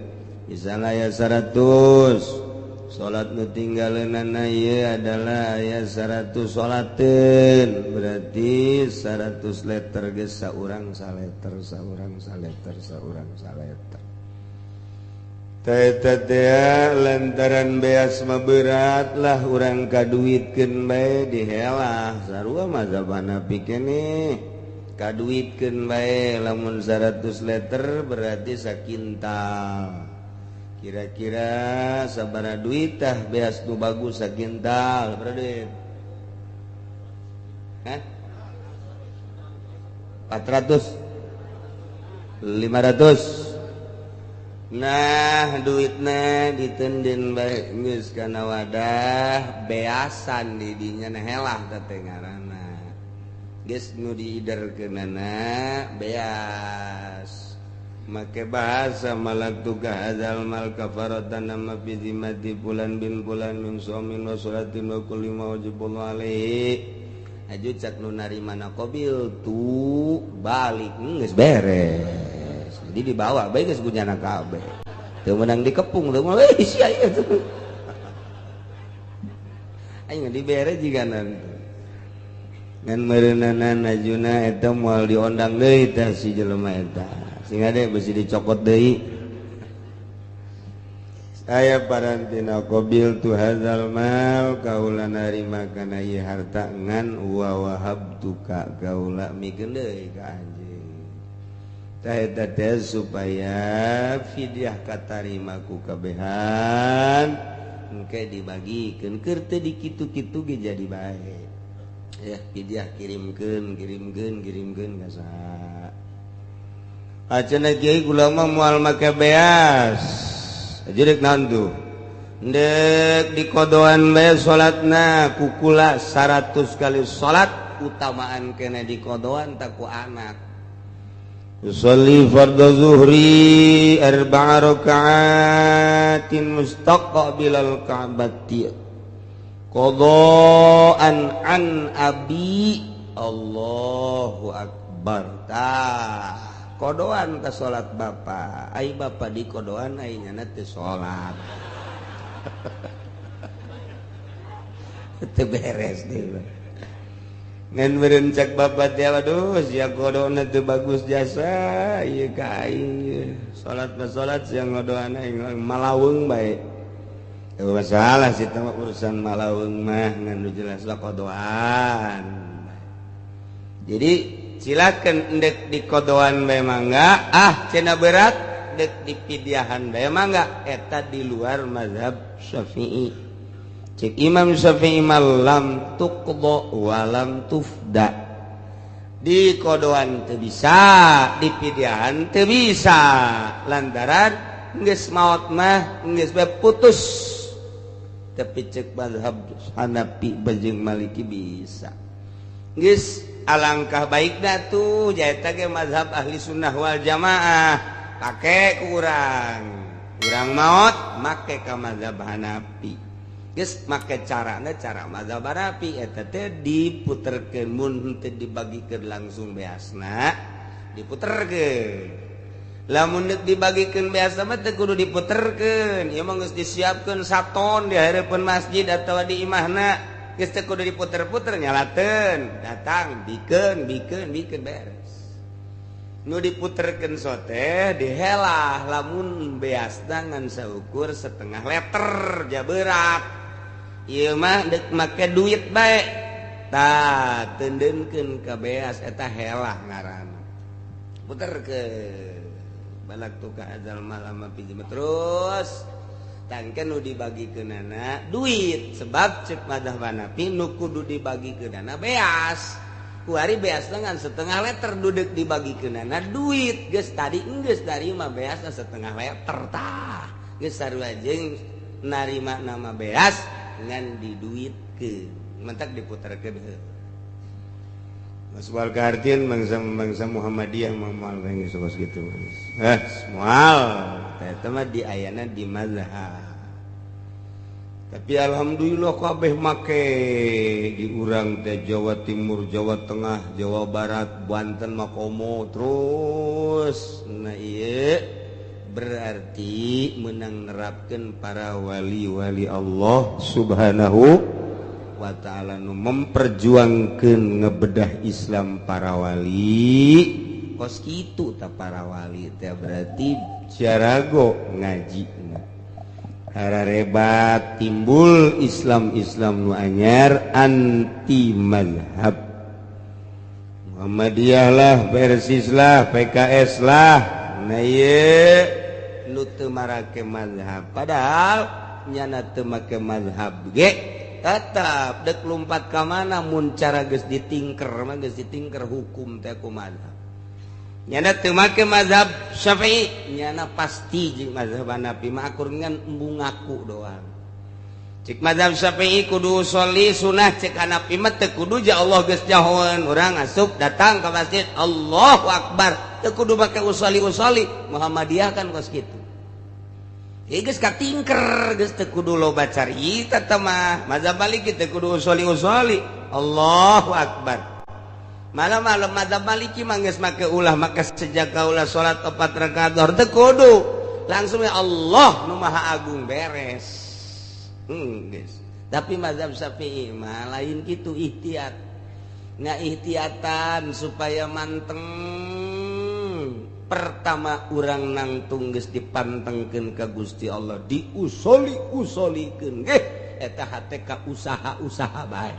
misalna aya 100 salat nu tinggaleunana ieu adalah aya 100 salateun berarti 100 letter geus saurang saleter saurang saleter saurang saleter. Teh teh lantaran beas mah berat lah urang kaduitkeun bae dihelah sarua mazhab Hanafi keneh kaduitkeun bae lamun 100 letter berarti sakintal. Kira-kira sabaraha duit tah beas nu bagus sakintal berapa duit? Hah? 400 500. Nah duitna ditenden bae geus kana wadah beasan di dinya helah teh teh ngaranna. Geus nu diiderkeunana beas. Make bahasa malak tuka hadzal mal kafaratan nama fi zimmati bulan bin bulan min somin wa salatin wa kulli ma wajibullah alaihi. Aju cak nu narima qabil tu balik geus beres. Jadi dibawa bae geus kunyana kabeh. Teu meunang dikepung teu mah euy sia ieu. Aing dibere jiganan. Ngan meureunana ajuna eta moal diondang deui teh si jelema eta. Sehingga deh besi dicokot deui. Saya parantina qabil tu hadzal mal kaula narima kana ieu harta ngan wa wahabtuka kaula mikeun deui ka anjeun. Tah eta teh supaya fidyah katarima ku kabehan engke dibagikeun keur teu dikitu-kitu ge jadi bae. Ya fidyah kirimkeun kirimkeun kirimkeun ka saha. Acana kiai kula mah moal make beas. Aja naon tuh? Ndek dikodoan bae salatna kukula 100 kali salat utamaan kena dikodoan tak ku anak. Yusalli fardhu zuhri arba'a raka'atin mustaqbilal ka'bati qada'an an abi. Allahu akbar. Tah kodoan ke salat bapak, ai bapak di kodoan ai nyana teu salat. Teu beres deui. Ngan meureun cek bapak teh aduh sia kodona teu bagus jasa ieu ka aing. Salat mah salat sia ngodoan aing malaweung bae. Teu masalah sih teh urusan malaweung mah ngan nu jelas lah kodoan. Jadi silakan endek di kodoan bae mangga, ah cenah berat dek dipidiahan bae mangga eta di luar mazhab Syafi'i. Cek Imam Syafi'i malam tuqda walam tufda, di kodoan teu bisa, dipidiahan teu bisa, lantaran geus maot mah geus bae putus. Tapi cek mazhab Hanafi jeung Maliki bisa. Geus alangkah baikna tuh jaeta ge mazhab ahli sunnah wal jamaah pake ku urang. Urang maot make ka mazhab Hanafi. Geus make carana cara mazhab Hanafi eta teh diputerkeun mun teu dibagikeun langsung beasna diputerkeun. Lamun deuk dibagikeun beasna mah teu kudu diputerkeun. Ieu mah geus disiapkeun saton di hareupeun masjid atawa di imahna. Geus teu kudu diputer-puter nyalateun, datang bikeun bikeun bikeun beres. Nu diputerkeun sote dihelah lamun beasna ngan saukur setengah liter ja berat. Ieu mah deuk make duit bae. Tah teundeunkeun ka beas eta helah ngaranna. Puterkeun balak tu ka azal malam pinjem terus tangken nu dibagikeunana duit sebab cek mazhab Hanafi nu kudu dibagikeunana beas kuari beas dengan setengah liter duduk dibagikeunana duit geus tadi geus narima beasna setengah liter tah geus sarua jeung narima nama beas ngan diduitkeun mentak diputerkeun heuh. Mas Walkartin bangsa-bangsa Muhammadiyah moal geus gitu. Moal eta mah di ayana di mazhab. Tapi alhamdulillah kabeh make di urang teh Jawa Timur, Jawa Tengah, Jawa Barat, Banten mah komo terus. Nah ieu berarti menang nerapkeun para wali-wali Allah Subhanahu wa ta'ala nu memperjuangkeun ngebedah Islam para wali kos kitu ta para wali teh berarti jarago ngajina hararebat timbul Islam-Islam nu anyar anti mazhab Muhammadiyah lah, Persis lah, PKS lah. Nah ieu nu teu marake mazhab padahal nyana teu make mazhab ge tetap dek lompat ka mana mun cara geus ditingker mah geus ditingker hukum teh ku mazhab. Nyana teu make mazhab Syafi'i nyana pasti jeung mazhab Hanafi mah akur ngan embung ngaku doang. Cek mazhab Syafi'i kudu sholli sunah, cek Hanafi mah teu kudu ja Allah geus jahoeun urang asup datang ka masjid Allahu akbar teu kudu make usolli-usolli. Muhammadiyah kan kos kitu. Geus katingker geus teu kudu loba carita teh mah mazhab Maliki teu kudu usoli-usoli Allahu akbar. Malam-malam mazhab Maliki mah geus make ulah make sejak ulah salat 4 rakaat zuhur teu kudu langsung ya Allah nu Maha Agung beres. Geus. Tapi mazhab Syafi'i mah lain kitu ihtiyat. Ngaihtiyatan supaya manteng. Pertama urang nangtung geus dipantengkeun ka Gusti Allah diusoli-usolikeun geh eta hate ka usaha-usaha bae.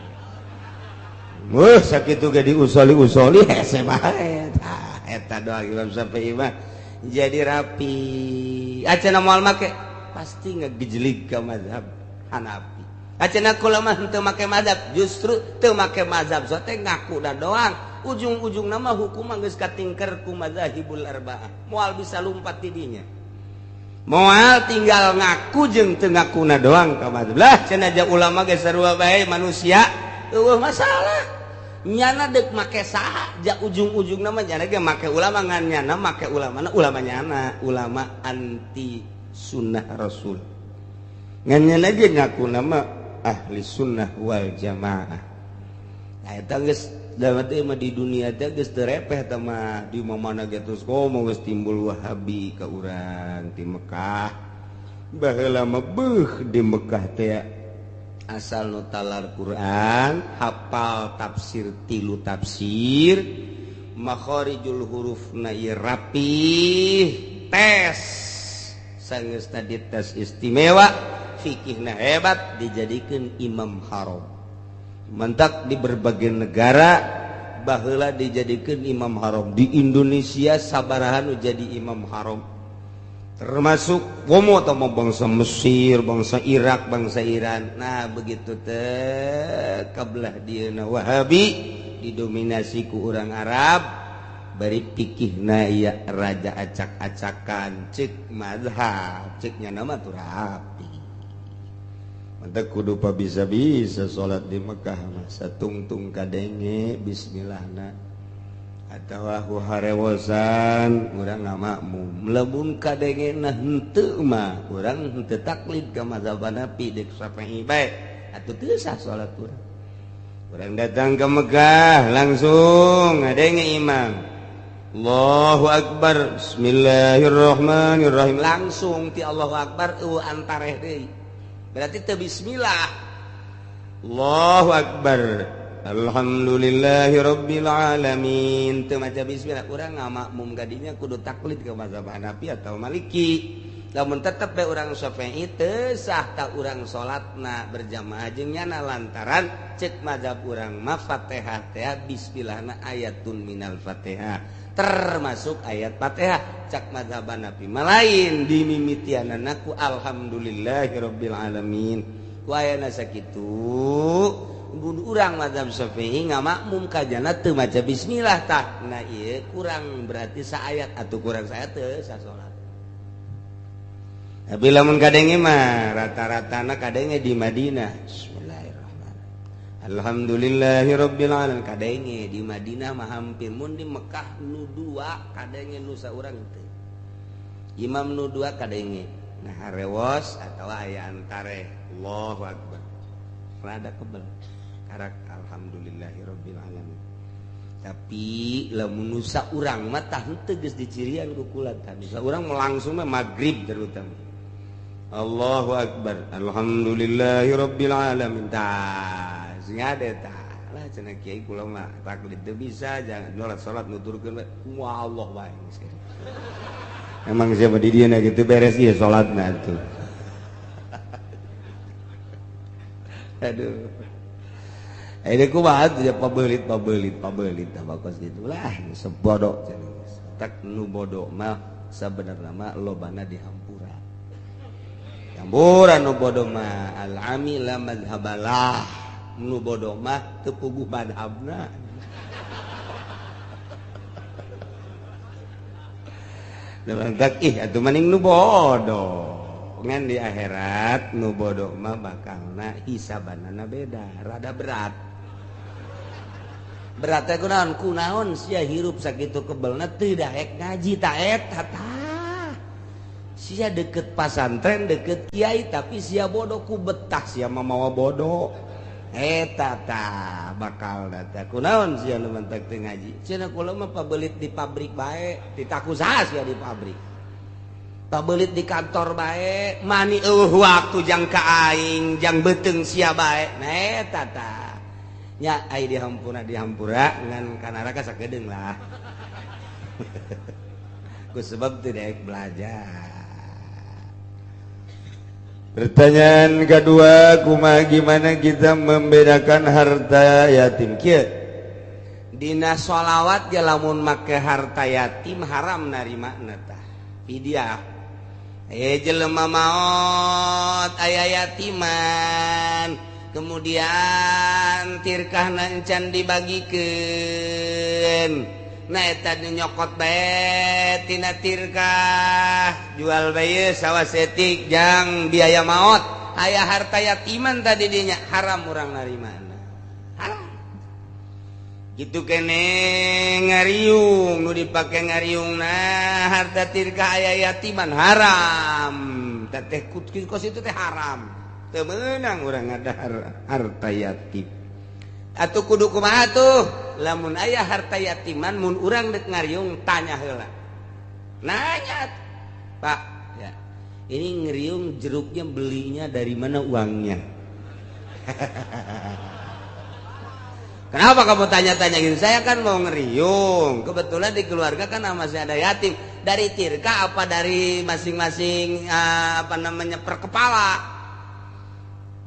Weuh sakitu ge diusoli-usoli hese bae. Tah eta doa Imam Syafi'i mah jadi rapi. Acana moal make pasti ngegejlig ka mazhab Hanafi. Acana kula mah henteu make mazhab, justru teu make mazhab sote ngaku da doang. Ujung-ujung nama hukum geus katingker ku mazahibul arba'ah. Moal bisa lumpat di dinya. Moal tinggal ngaku jeung teu ngakuna doang ka mazhab. Lah cenah ja ulama ge sarua bae manusia eueuh masalah. Nyana deuk make saha ja ujung-ujung nama nyana ge make ulama ngan nyana make ulamana ulama nyana, ulama anti sunnah rasul. Ngan nyana ge ngaku nama ahli sunnah wal jamaah. Nah eta geus mah di dunia teh geus teu repeh teh mah di mana ge terus komo geus timbul Wahabi ka urang di Mekah. Baheula mah beuh di Mekah teh asal nu talar Quran, hafal tafsir tilu tafsir, makharijul hurufna ieu rapih, tes sangeusna dites istimewa, fikihna hebat dijadikeun imam haram. Mentak di berbagai negara baheula dijadikeun imam haram. Di Indonesia sabaraha nu jadi imam haram. Termasuk womo atau bangsa Mesir, bangsa Irak, bangsa Iran. Nah begitu teh kabelah dieuna Wahabi didominasi ku urang Arab, bari pikihna ieu raja acak-acakan cek mazhab, cek nya nama tuh rapi. Mantap kudu pa bisa-bisa salat di Mekah mah satungtung kadenge bismillahna. Atawa harewosan urang ngamakmum lamun kadengena henteu mah urang henteu taklid ka mazhab Hanafi deuk Syafi'i bae atuh teu sah salat urang. Urang datang ke Mekah langsung ngadenge imam Allahu Akbar bismillahirrahmanirrahim langsung ti Allahu Akbar eueuh antareh deui berarti teu bismillah. Allahu Akbar alhamdulillahirabbil alamin teu maca bismillah urang ngamakmum kadinya kudu taklid ke mazhab Hanafi atau Maliki. Lamun tetep bae urang Syafi'i teu sah ta urang salatna berjamaah jeung nyana lantaran cek mazhab urang mah Fatihah teh bismillahna ayatun minal Fatihah termasuk ayat Fatihah. Cak mazhab Hanafi mah lain dimimitianana ku alhamdulillahirabbil alamin ku ayana sakitu mun urang mazhab Syafi'i ngamakmum kajana teu maca bismillah tah. Nah ieu kurang berarti saayat atuh kurang saayat teu sah salat. Tapi lamun kadenge mah rata-ratana kadenge di Madinah bismillahirrahmanirrahim alhamdulillahirabbil alamin kadenge di Madinah mah hampir mun di Mekah nu dua kadenge nu saurang teu. Imam nu dua kadenge nah harewos atawa aya antare Allahu akbar rada kebel karak alhamdulillahirabbil alamin. Tapi lamun nu saurang mah tah henteu geus dicirian ku kula tah. Saurang langsung mah magrib terutama Allahu akbar alhamdulillahirabbil alamin tah sing ade tah lah cenah kiai kula mah taklid teu bisa jangan salat nuturkeun kumaha Allah wae. Emang siapa di dieu gitu beres ieu salatna atuh. Aduh. Ini kumaha tuh pabelit pabelit pabelit tah bakos kitu lah sebodoh cenah. Tak nu bodoh mah sabenerna mah lobana dihampura. Hampura nu bodoh mah al-ami la madhabalah. Nu bodoh mah teu puguh madhabna. Lantak ih atuh maning nu bodoh. Ngan di akhirat nu bodoh mah bakalna hisabanana beda, rada berat. Berat teh kunaon? Kunaon sia hirup sakitu kebelna teu daek ngaji ta eta tah. Sia deket pasantren, deket kiai tapi sia bodoh ku betah sia mah mawa bodoh. Eta tah bakal tah kunaon sia nu mantak teu ngaji. Cenah kula mah pabelit di pabrik bae, ditaku saha sia di pabrik. Pabelit di kantor bae, mani eueuh waktu jang ka aing, jang beuteung sia bae. Nah eta tah. Nya ai dihampura dihampura ngan ka neraka sakedeung lah. Ku sebab teu daek belajar. Pertanyaan kedua, kumaha gimana kita membedakan harta yatim? Kieu dina sholawat ge lamun make harta yatim haram narimana tah. Fidyah. Jelema maot aya yatiman, kemudian tirkahna encan dibagikeun. Nah eta nyokot bae tina tirkah, jual bae sawah setik jang biaya maot. Aya harta yatiman tadi dinya haram urang narimana. Haram. Gitu kene ngariung nu dipake ngariung nah harta tirkah aya yatiman haram. Teteh kos itu teh haram. Teu meunang urang ngadahar harta yatim. Atuh kudu kumaha tuh? Lamun aya harta yatiman mun urang dek ngariung tanya heula. Nanya, Pak, ya. Ini ngeriung jeruknya belinya dari mana uangnya? Kenapa kamu tanya-tanya gitu? Saya kan mau ngeriung. Kebetulan di keluarga kan masih ada yatim. Dari tirka apa dari masing-masing apa namanya per kepala?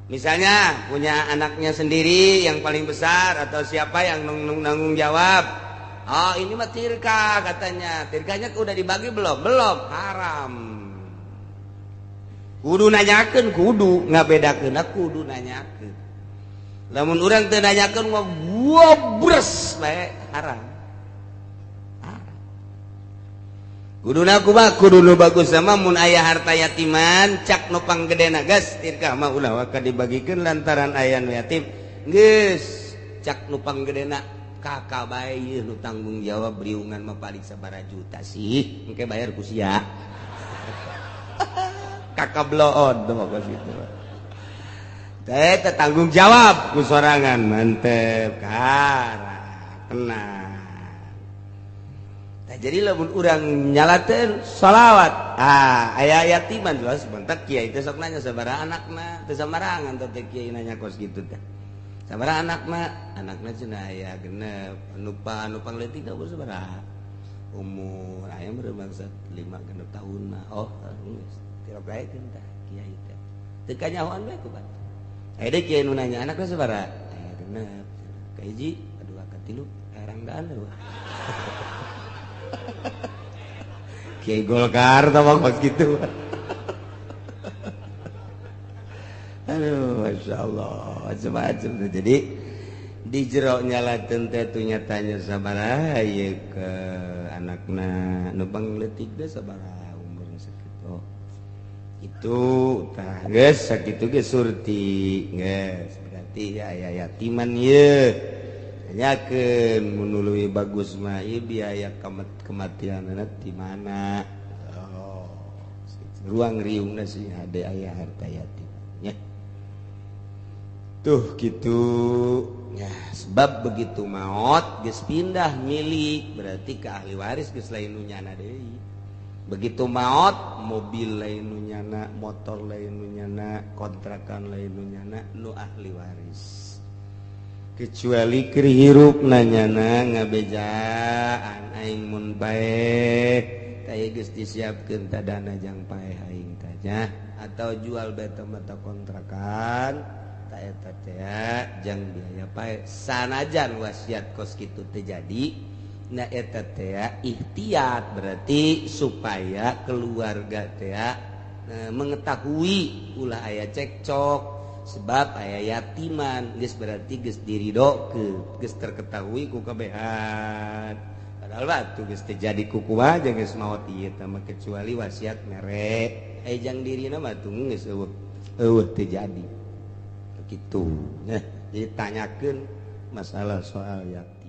Misalnya punya anaknya sendiri yang paling besar atau siapa yang nanggung jawab. Oh ini mah tirka katanya. Tirkanya udah dibagi belum? Belum. Haram. Kudu nanyakeun kudu ngabedakeun kudu nanyakeun. Lamun urang teu nanyakeun mah gobres bae haram. Kuduna kumaha kudu nu bagus sama mun aya harta yatiman cak nu panggedena geus tirkah mah ulah waka dibagikeun lantaran aya nu yatim geus cak nu panggedena kakak bae ieu nu tanggung jawab riungan mah paling sabaraha juta sih engke bayar ku sia. Kakak bloon tuh mah kos kitu teh tanggung jawab ku sorangan mantep kara tenang. Jadi lamun urang nyalateun sholawat aya yatiman jelas bentak kiai teh sok nanya sabaraha anakna teu samarangan teh kiai nanya kos kitu teh sabaraha anakna anakna cenah aya genep anu pangleutik teh sabaraha umur aya meureun bangsa 5 genep tahun mah oh geus tirok gaekeun tah kiai teh teu kanyahoan bae ku batur aya deui kiai nu nanya anakna sabaraha aya genep ka hiji kadua katilu rangdaan eueuh. Kiai Golkar tah kos gitu. Aduh, masya Allah, macam-macam. Jadi di jero nyalateun teh tu nyatanya sabaraha ieu ke anakna nu pangleutik teh sabaraha umurna sakitu. Itu tah geus sakitu ge surti geus berarti aya yatiman ieu. Tanyakeun mun leuwih bagus mah ieu biaya kematianana di mana. Oh, ruang riungna sih hade aya harta yatim nya. Tuh gitu ya, sebab begitu maot geus pindah milik berarti ke ahli waris geus lain nu nyana deui. Begitu maot mobil lain nu nyana, motor lain nu nyana, kontrakan lain nu nyana, nu ahli waris. Kecuali keur hirup nanyana ngabejaan aing mun paeh tah geus disiapkeun tah dana jang paeh aing tah nya atau jual beta mata kontrakan tah eta teh jang biaya paeh sanajan wasiat kos kitu teu jadi na eta teh ikhtiat berarti supaya keluarga teh mengetahui ulah aya cekcok sebab aya yatiman geus berarti geus diridokeun geus terketahui ku kabehan padahal batu geus teu jadi ku kumaha jeung geus maot ieu teh mah kecuali wasiat mere aya jang dirina mah tuh geus eueuh teu jadi kitu nya. Jadi tanyakeun masalah soal yatim.